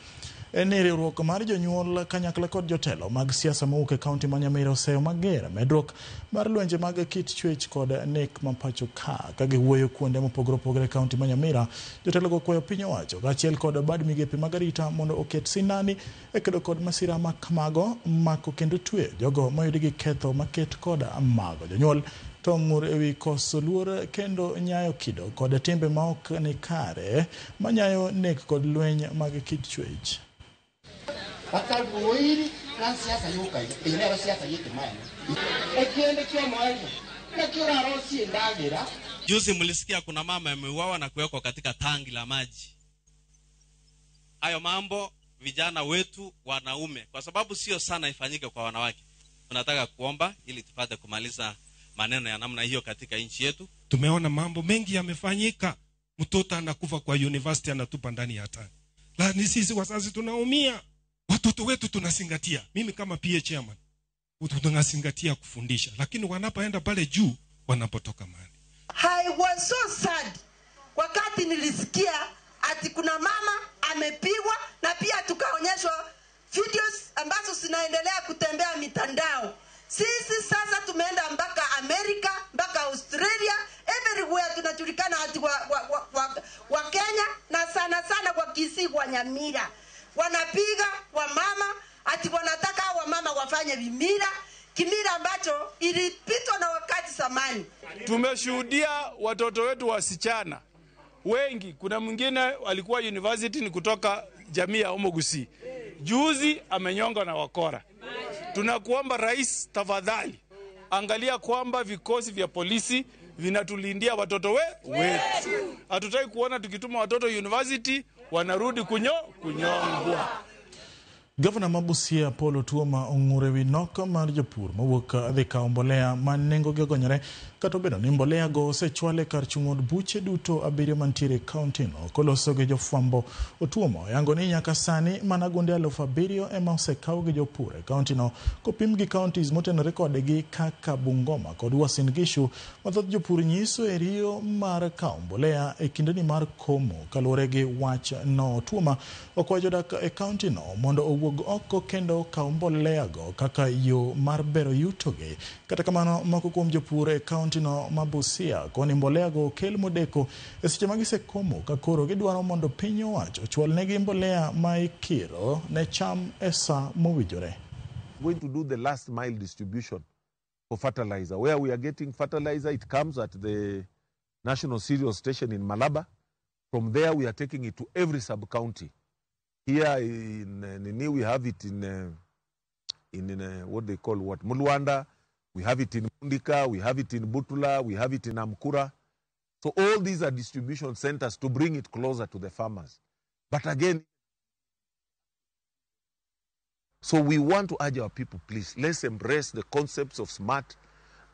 en ni riwruok mar jonyuol kanyakla kod jotelo mag siasa mowuok e kaunti ma Nyamira oseyo mager medruok mar lwenje mag kit chwech kod nek ma pacho ka. Ka giwuoyo kuonde mopogore opogore e kaunti ma Nyamira, jotelogo kwayo piny owacho kaachiel kod bad migepe mag arita mondo oket sinani e kedo kod masira ma kamago, mako kendo tweyo jogo moyudi gi ketho maket kod mago. Jonyuol to ng'ur ewi koso luor kendo nyayo kido kod timbe ma ok ni kare manyayo nek kod lweny mag kit chwech. Juzi mlisikia kuna mama ameuawa na kuwekwa katika tangi la maji. Hayo mambo vijana wetu wanaume, kwa sababu sio sana ifanyike kwa wanawake. Tunataka kuomba ili tupate kumaliza maneno ya namna hiyo katika nchi yetu. Tumeona mambo mengi yamefanyika. Mtoto anakufa kwa university anatupa ndani ya tangi. Lakini sisi wazazi tunaumia. Watoto wetu tunazingatia. Mimi kama PA chairman tunazingatia kufundisha, lakini wanapoenda pale juu wanapotoka mali. I was so sad wakati nilisikia ati kuna mama amepigwa, na pia tukaonyeshwa videos ambazo zinaendelea kutembea mitandao. Sisi sasa tumeenda mpaka Amerika, mpaka Australia, everywhere tunajulikana ati wa Kenya, na sana sana kwa Kisii, kwa Nyamira. Wanapiga wamama ati wanataka wamama wafanye vimila, kimila ambacho ilipitwa na wakati zamani. Tumeshuhudia watoto wetu wasichana wengi. Kuna mwingine alikuwa university ni kutoka jamii ya Omogusi. Juzi amenyongwa na wakora. Tunakuomba rais, tafadhali angalia kwamba vikosi vya polisi vinatulindia watoto wetu. Hatutaki kuona tukituma watoto university wanarudi kunyongwa. Gavana ma Busia Paul Otuoma ong'ur ewi nok mar jopur mawuok dhi kawo mbolea ma nengogi ogonyore Kata obedo ni mbolea go osechwal e kar chung' od buche duto 7 mantiere e kaontino. Koloso gi jofwambo, Otuoma oyango ni nyaka sani mana gunde 7,000 ema osekaw gi jopur e kaontino kopim gi counties motenore kodgi kaka Bungoma kod Uasin Gishu ma thoth jopur nyiso e riyo mar kawo mbolea e kindeni mar komo. Kaluwore gi wach no, Otuoma okwayo jodak e kaontino mondo owuog oko kendo okaw mbolea go kaka yo mar bero yutogi. Kata kamano, moko kuom jopur e kaontino ma Busia koni mbolea go okel modeko e seche ma gisekomo ka koro gidwaro mondo piny owacho ochwalnegi mbolea ma ikiro ne cham e sa mowinjore. Going to do the last mile distribution for fertilizer. Where we are getting fertilizer, it comes at the National Cereal Station in Malaba. From there, we are taking it to every sub-county. Here in Nini, we have it in what they call what? Mulwanda. We have it in Mundika, we have it in Butula, we have it in Amkura. So all these are distribution centers to bring it closer to the farmers. But again, so we want to urge our people, please, let's embrace the concepts of smart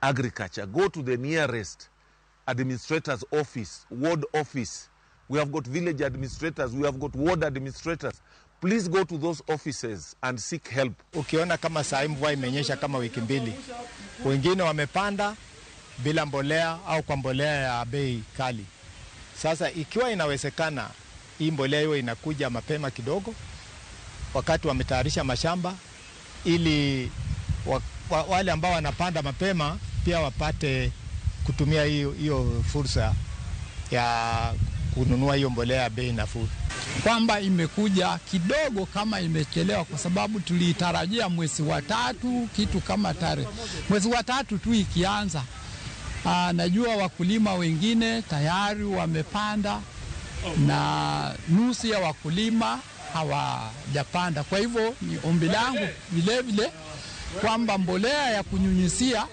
agriculture. Go to the nearest administrator's office, ward office. We have got village administrators, we have got ward administrators. Please go to those offices and seek help. Ukiona kama saa mvua imenyesha kama wiki mbili, wengine wamepanda bila mbolea au kwa mbolea ya bei kali. Sasa ikiwa inawezekana hii mbolea hiyo inakuja mapema kidogo wakati wametayarisha mashamba, ili wale ambao wanapanda mapema pia wapate kutumia hiyo fursa ya kununua hiyo mbolea ya bei nafuu. Kwamba imekuja kidogo kama imechelewa, kwa sababu tulitarajia mwezi wa tatu, kitu kama tarehe mwezi wa tatu tu ikianza. Najua wakulima wengine tayari wamepanda na nusu ya wakulima hawajapanda. Kwa hivyo ni ombi langu vile vile kwamba mbolea ya kunyunyizia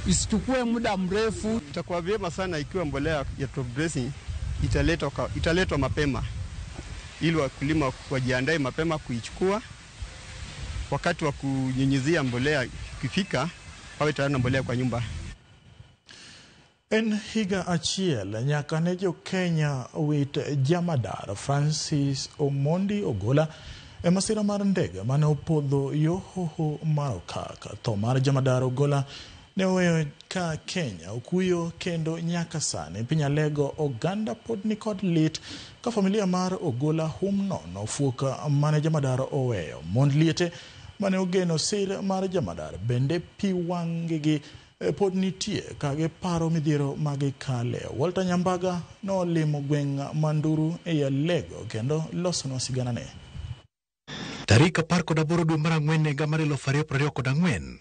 isichukue muda mrefu. Itakuwa vyema sana ikiwa mbolea ya top dressing italetwa mapema, ili wakulima wajiandae mapema kuichukua. Wakati wa kunyunyizia mbolea ikifika, wawe tayari na mbolea kwa nyumba. En higa achiel nyaka ne jo Kenya wit jamadar Francis Omondi Ogola e masira mar ndege mane opodho yo hoho mar Okak. Tho mar jamadar Ogola ne oweyo ka Kenya okuyo kendo nyaka sani piny Alego oganda pod nikod lit ka familia mar Ogola hum nono fuok mane jamadar oweyo. Mond liete mane ogeno sir mar jamadar bende pi wang'gi pod nitie ka giparo midhiero magikale. Walter Nyambaga nolimo gweng' Manduru e Alego kendo losonwa siganane. Tarik 18 dwe mar ang'wen higa mar 2024,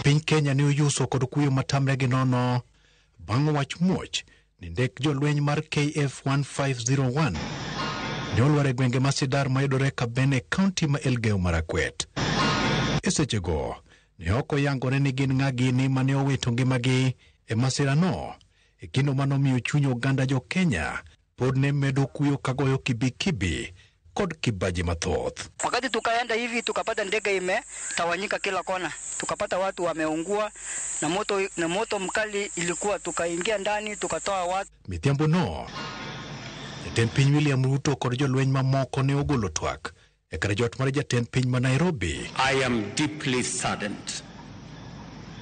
piny Kenya ne oyuso kod kuyo matamre gi nono bang' wach muoch ni ndek jolweny mar KF 1501 ne olwar e gwenge ma Sidar mayudore Kabene, kaunti ma Elgeyo Marakwet. E sechego ne ok oyangore ni gin ng'a gini mane owito ngimagi e masirano, e kendo manomiyo chuny oganda jo Kenya pod ne medo kuyo kagoyo kibikibi kod kibaji mathoth. Wakati tukaenda hivi tukapata ndege imetawanyika kila kona, tukapata watu wameungua na moto mkali ilikuwa, tukaingia ndani tukatoa watu. Midhiambo no, jatend piny William Ruto kod jolweny mamoko ne ogolo twak e kar jot mar jatend piny ma Nairobi. I am deeply saddened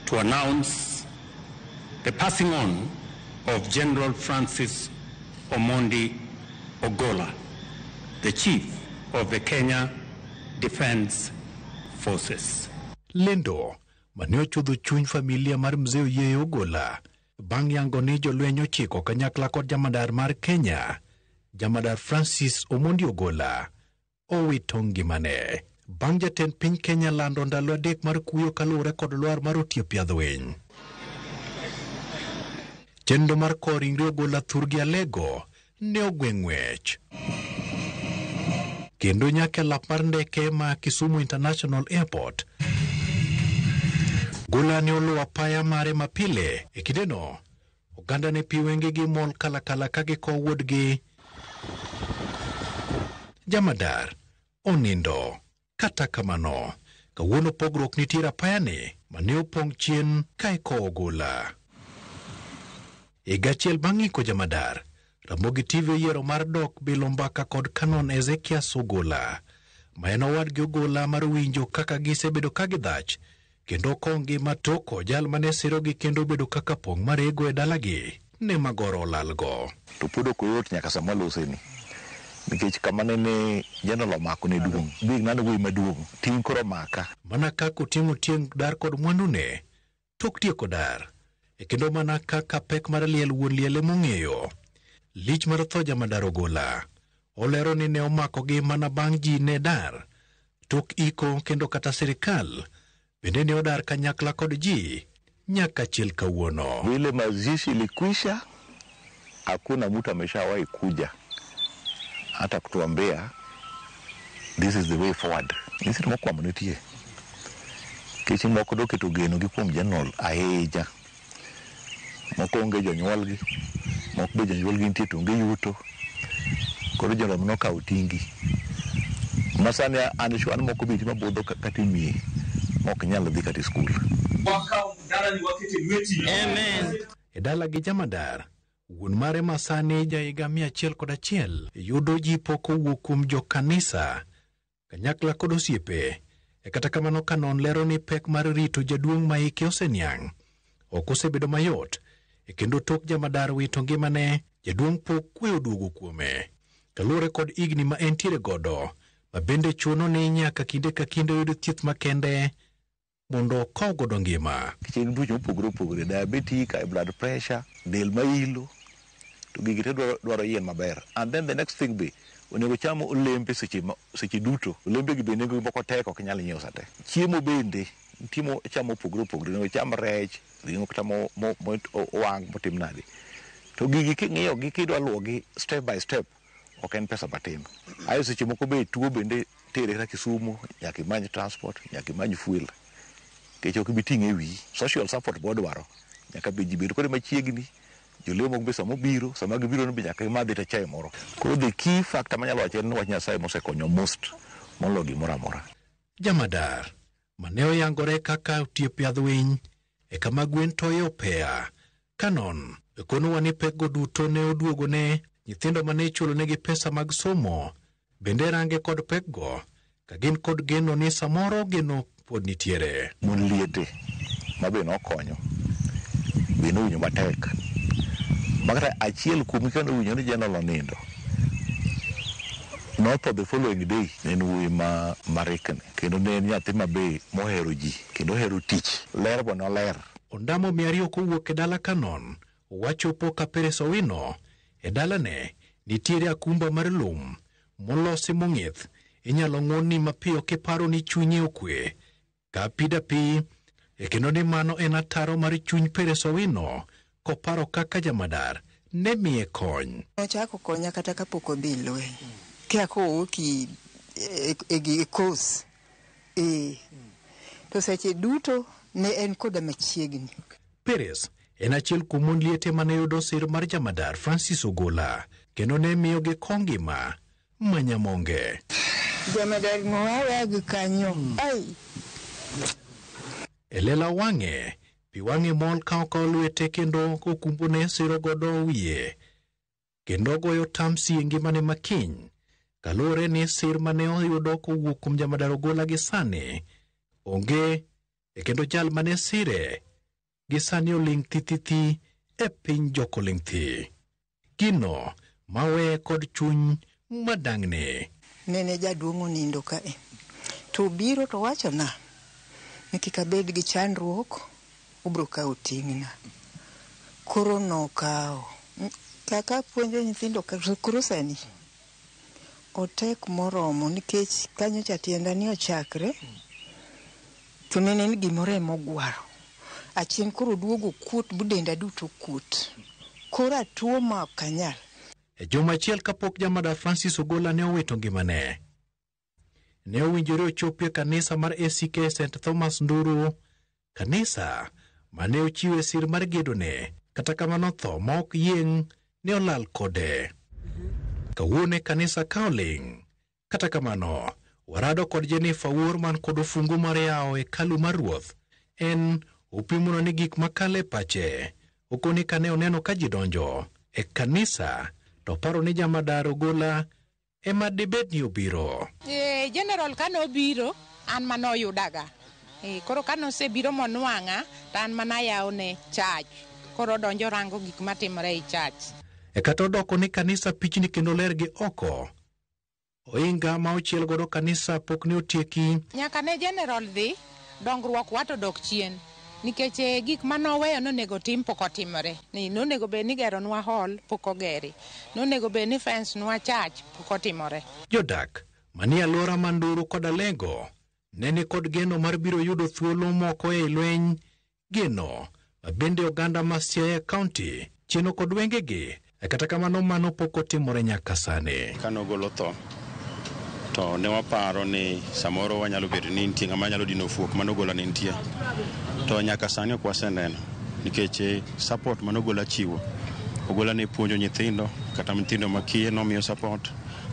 to announce the passing on of General Francis Omondi Ogola, the chief of the Kenya Defence Forces. Lendo mane ochudho chuny familia mar mzee Oyieyo Ogola bang' yango ni jolweny ochiko kanyakla kod jamadar mar Kenya, jamadar Francis Omondi Ogola, owito ngimane. Bang' jatend piny Kenya lando ndalo 3 mar kuyo kaluwore kod lwar mar Otiep Yadhwiny. Chenro mar kowo ringre Ogola thurgi Alego ne ogwe ng'wech. Kendo nyaka lap mar ndeke ma Kisumu International Airport, Ogola ne oluwo apaya mare mapile. E kindeno, oganda ne pi wengegi mol kalakala ka gikowo wuodgi jamadar onindo. Kata kamano, kawuono pogruok nitiere apayani mane opong' chien ka ikowo Ogola. Higa achiel bang' iko jamadar, Ramogi TV oyiero mar dok bilo mbaka kod Canon Ezekias Ogola, ma en owadgi Ogola mar winjo kaka gisebedo ka gidhach kendo kowo ngima toko jal mane sirogi kendo bedo kaka pong' marego e dalagi ne magoro olalgo. To pod ok oyot nyaka sama waloseni. Nikech kama nene General omako ne duong'. Big nano wuoyi maduong'. Ting' koro omaka. Mana kaka oting'o tieng' dar kod mwandune tok tieko dar, e kendo mana kaka pek mar liel wuon liel emong'eyo. Lich mar tho jamadar Ogola olero ni ne omakogi mana bang' ji ne dar tok iko kendo kata sirikal bende ne odar kanyakla kod ji nyaka chiel kawuono. Vile mazishi ilikwisha, hakuna mtu ameshawahi kuja hata kutuambia this is the way forward. Nyithindo mokwamo nitie. Nikech moko doketo geno gi kuom General ahinya. Moko onge jonyuolgi, moko be jonyuolgi nitie to onge yuto. Koro General nokawo ting'gi. Ma sani an sure ni moko be nitie mabudho kata e mier mok nyal dhi kata e skul. Wakawo dalani wakete lweti. Amen. E dalagi jamadar, wuon mare ma sani jahiga 101 yudo jipo kowuok kuom jokanisa, kanyakla kod osiepe. E kata kamano Canon lero ni pek mar rito jaduong' ma hike oseniang' ok osebedo mayot, e kendo tok jamadar wito ngimane, jaduong' pok kwe oduogo kuome. Kaluwore kod higni ma entiere godo, ma bende chuno ni nyaka kinde ka kinde oyud thieth makende mondo okow godo ngima. Nikech en tuoche mopogore opogore, diabetic, high blood pressure, del mailo, to gigi te dwaro yien maber. And then the next thing be, onego cham olembe seche seche duto. Olembe gi be nengo gi moko tek ok inyal nyiewo sate. Chiemo bende, nitie mo chamo mopogore opogore, onego cham rech, ring'o kata mo owang' motim nade. To gigi king'iyo gi kidwa luwo gi step by step, ok en pesa matin. Ae seche moko be tuo bende tere kata Kisumu, nyaka imany transport, nyaka imany fuel. Nikech ok ibi ting'e e wiyi. Social support be odwaro. Nyaka be ji bed kode machiegni. Jolemo be sama obiro, sama gibiro no be nyaka gimadhi ta chae moro. Koro the key factor manyalo wacho en ni wach Nyasaye mosekonyo most moloyo gimoro amora. Jamadar, mane oyangore kaka otiep yadh winy e kama gwen toye opeya, Canon, konowa ni pekgo duto ne oduogone nyithindo mane ichulonegi pesa mag somo, bende range kod pekgo ka gin kod geno ni samoro geno pod nitiere. Mon liete ma be nokonyo, be nowinjo matek. Ma kata achiel kuomgi ka nowinjo ni General onindo, notho the following day. Ne en wuoyi ma marikni, kendo ne en nyathi ma be mohero ji, kendo ohero tich. Ler bo noler. Ondamo 200 kowuok e dala Canon, wachopo ka Peres Owino. E dalane nitiere akumba mar lum molosi mong'ith, inyalo ng'wonni mapiyo kiparo ni chunye okwe ka pida pi, e kendo ni mano en ataro mar chuny Peres Owino koparo kaka jamadar ne miye kony. Nochako konya kata kapok odhi lweny. Kia kowuok e kos. To seche duto ne en koda machiegni. Peres en achiel kuom mon liete mane yudo sir mar jamadar Francis Ogola kendo ne miyogi kongima manyamonge. Jamadar noawa gi kanyo. Ai. E lela wang'e, pi wang'e mol ka okawo lwete kendo okumbone siro godo wiye kendo goyo tamsi e ngimane makiny kaluwore ni sir mane oyudo kowuok kuom jamadar Ogola gi sani onge e kendo jal mane sire gi sani oling' thithithi e piny jokoling' thi. Gino mawe kod chuny madang'ni. Nene jaduong' onindo kae. To biro to wachona ni kik abed gi chandruok, obro kawo ting'na. Koro nokawo. Kaka puonjo nyithindo koro sani otek moromo nikech kanyo cha tienda ni ochakre to nene ni gimoro ema ogwaro. Achien koro duogo kuot bu denda duto kuot. Koro atuo ma ok anyal. E juma achiel kapok jamadar Francis Ogola ne owito ngimane, ne owinjore ochopi e kanisa mar ACK St Thomas Nduru, kanisa mane ochiwe sir mar gedone. Kata kamano tho ma ok yieng' ne olal kode. Kawuono e kanisa ka oling'. Kata kamano, warado kod Jennifer Wuor man kod ofungu mar yawo hekalu mar Ruoth. En opimonwa ni gik makalo e pache Okoni kane oneno ka ji donjo e kanisa to paro ni jamadar Ogola ema dibed ni obiro. General kane obiro an manoyudaga. Koro kane osebiro monwang'a to an manayawone church. Koro odonjo rango gik matimore ei church. E kata odoko ni kanisa pichni kendo ler gi oko. Ohinga ma ochiel godo kanisa pok ne otieki. Nyaka ne General dhi, dongruok wa to dok chien. Nikech gik manoweyo nonego tim pok otimore. Ni nonego bed ni geronwa hall pok ogeri. Nonego bed ni fence nwa church pok otimore. Jodak manie alwora ma Nduru kod Alego ne ni kod geno mar biro yudo thuolo moko ei lweny. Geno ma bende oganda ma Siaya County cheno kod wengegi. Kata kamano mano pok otimore nyaka sani. Kane ogolo tho, to ne waparo ni samoro wanyalo bedo ni nitie ng'ama nyalo dino fuok mane Ogola ne nitie. To nyaka sani ok waseneno nikech support mane Ogola chiwo. Ogola ne puonjo nyithindo, kata nyithindo makiye nomiyo support,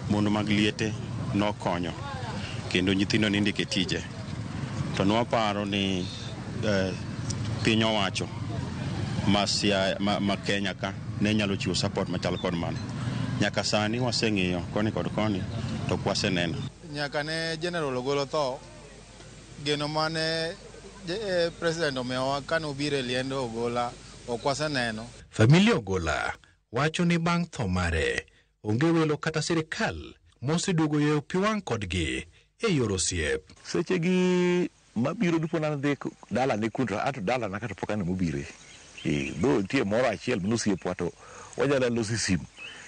mon mag liete nokonyo, kendo nyithindo ne indiko e tije. To ne waparo ni piny owacho ma, Siaya, ma Kenya ka ne nyalo chiwo support machal kod mano. Nyaka sani waseng'iyo koni kod koni to ok waseneno. Nyaka ne General Ogola tho, geno mane president omiyowa kane obiro e liend Ogola ok waseneno. Familia Ogola wacho ni bang' tho mare onge welo kata sirikal moseduogo yoyo pi wang' kodgi e yor osiep. Sechegi mabiro dipo na dhi dalane kuno ato dalana kata pok aneno mobire. Though nitie moro achiel manosiepwa to wanyalo loso e simu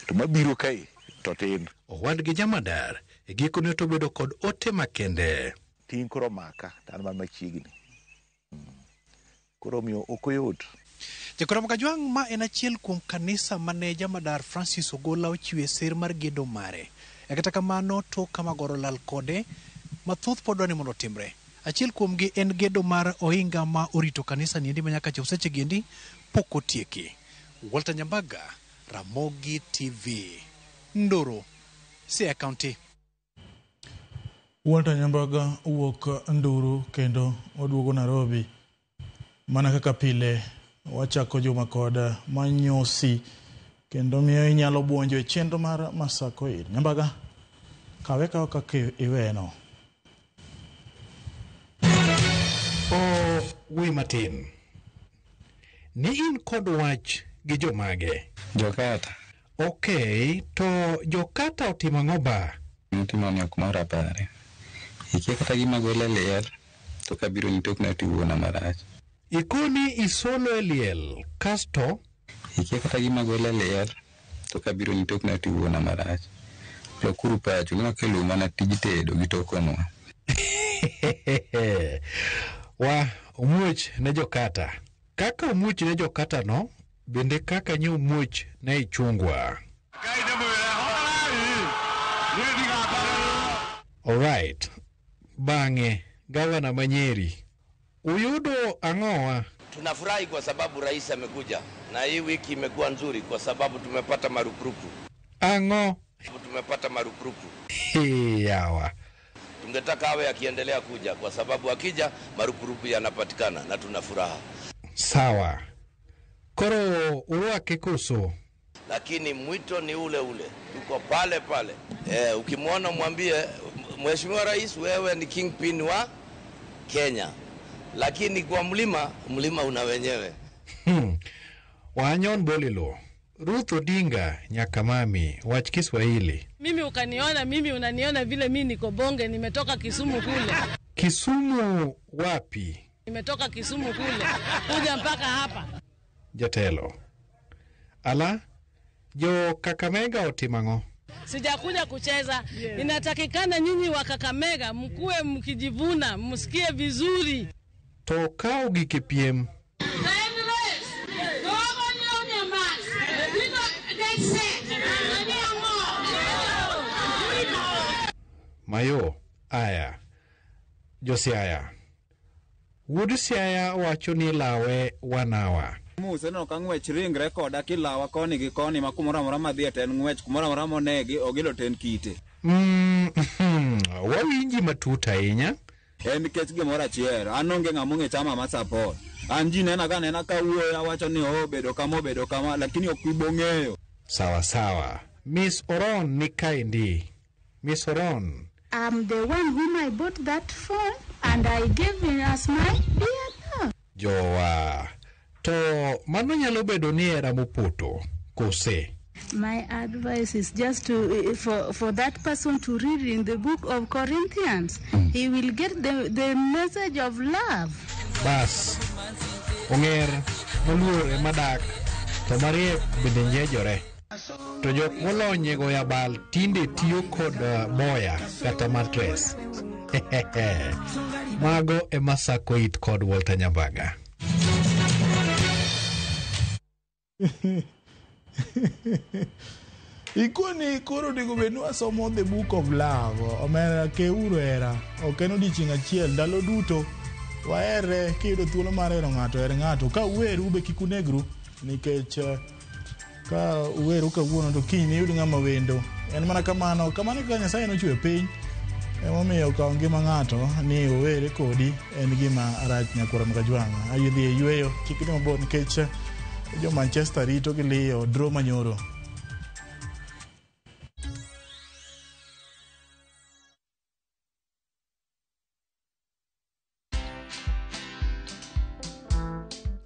to mabiro kae to tin. Owadgi Jamadar e gikone to obedo kod ote makende. Ting' koro maka to an mana machiegni. Koro omiyo ok oyot. Jakora Kajwang' ma en achiel kuom kanisa mane Jamadar Francis Ogola ochiwe sir mar gedo mare. E kata kamano tok kama goro lal kode, mathoth pod dwa ni mondo otimre. Achiel kuomgi en gedo mar ohinga ma orito kanisa niendi ma nyaka chop seche giendi pok otieki. Walter Nyambaga, Ramogi TV, Nduru, Siaya County. Walter Nyambaga wuok Nduru kendo oduogo Nairobi. Mana kaka pile wachako juma kod manyosi kendo miyo inyalo buonjo e chenro mar Masakoir. Nyambaga, kawe kaw kaka iweno. O wi matin. Ni in kod wach gi jomage? Jokata. Okay, to jokata otimo ang'o ba? Notimo ni ok mora pare. Ikia kata gima gole liel, to kabiro ni tokna to iwuona marach. Ikoni isolo e liel, kasto? Ikia kata gima gole liel, to kabiro ni tokna to iwuona marach. Lokuru pachu, ne wakelo mana tij tedo gi tokonwa. Wa omuoch ne jokata. Kaka omuoch ne jokata no, bende kaka nye omuoch ne ichungwa. Alright. Bang'e, gavana ma Nyeri, uyudo ang'owa? Tunafurahi kwa sababu rais amekuja na hii wiki imekuwa nzuri kwa sababu tumepata marupurupu. Ang'o? Tumepata marupurupu. Yawa. Tungetaka awe akiendelea kuja kwa sababu akija marupurupu yanapatikana na tuna furaha. Sawa. Koro urwake koso? Lakini mwito ni ule ule, tuko pale pale. Ukimwona mwambie Mheshimiwa Rais, wewe ni kingpin wa Kenya, lakini kwa mlima, mlima una wenyewe. Wanyon Bolilo, Ruth Odinga Nyakamami, wach Kiswahili. Mimi ukaniona, mimi unaniona vile mimi niko bonge, nimetoka Kisumu kule. Kisumu wapi? Nimetoka Kisumu kule kuja mpaka hapa. Jatelo. Ala, jo Kakamega otimo ang'o? Sijakuja kucheza. Inatakikana nyinyi wa Kakamega mkuwe mkijivuna, msikie vizuri. To kaw gike piem. Mayo, aya. Jo Siaya. Wuod Siaya wacho ni lawe wanawa. Muse no ka ng'wech ringre koda kilawa koni gi koni ma kumoro amora madhiye to en ng'wech, kumoro amora monegi ogilo to en kite. Wawinji matut ahinya. En nikech gimoro achiel, an onge ng'ama ong'e chama ma support. An ji nena ka nena ka wuoyo awacho ni obedo kama obedo kama lakini ok ibo ng'eyo. Sawa sawa. Miss Oron ni kaendi. Miss Oron. I'm the one whom I bought that phone and I gave him as my dear love. Jowa. To mano nyalo bedo ni hera mopoto. Kose. My advice is just to for that person to read in the book of Corinthians. He will get the message of love. Bas. Ong'er moluor ema dak to mariek bende njejore. To jok molony e goyo abal tinde tiyo kod boya kata matres. Mago ema sako it kod Walter Nyambaga. Ikoni koro onego bed ni wasomo the book of love. Omera keuru hera. Ok en odiechieng' achiel, ndalo duto wahere. Kiyudo thuolo mar hero ng'ato, her ng'ato. Ka uweru be kik unegru, nikech ka uweru kawuono to kiny niyud ng'ama wendo. En mana kamano, kamano kaka Nyasaye nochweyo piny. Emomiyo kawo ngima ng'ato ni owere kodi en gima rach nyakwara Mkajwang'. Ayie dhi e yweyo, kik idhi mabor nikech jo Manchester rito gi liyo draw manyoro.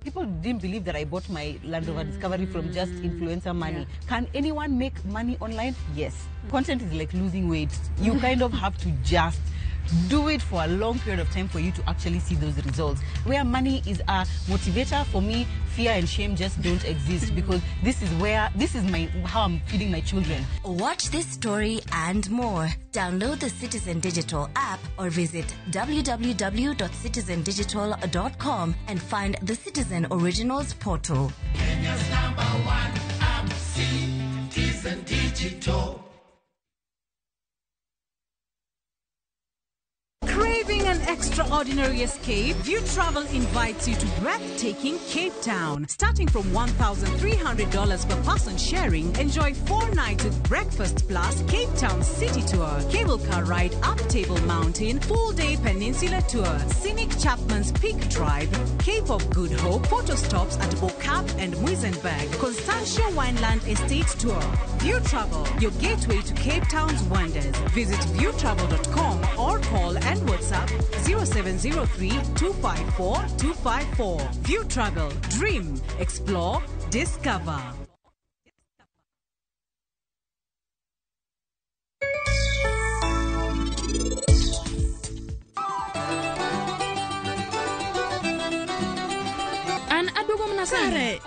People didn't believe that I bought my Land Rover Discovery from just influencer money. Yeah. Can anyone make money online? Yes. Content is like losing weight. You kind of have to just do it for a long period of time for you to actually see those results. Where money is a motivator, for me, fear and shame just don't exist, because this is where, this is my, how I'm feeding my children. Watch this story and more. Download the Citizen Digital app or visit www.citizendigital.com and find the Citizen Originals portal. Kenya's number one app, Citizen Digital. Craving an extraordinary escape? View Travel invites you to breathtaking Cape Town. Starting from $1,300 per person sharing, enjoy 4 nights with breakfast plus Cape Town City Tour, cable car ride up Table Mountain, full-day peninsula tour, scenic Chapman's Peak Drive, Cape of Good Hope, photo stops at Bo-Kaap and Muizenberg, Constantia Wineland Estate Tour. View Travel, your gateway to Cape Town's wonders. Visit viewtravel.com or call and WhatsApp 0703 254 254. View Travel, dream, explore, discover. An aduogo mana sani.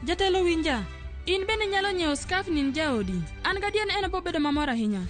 Jatelo winja, in bende nyalo nyiewo scarf ni jaodi. An gadier en bo bedo mamor ahinya.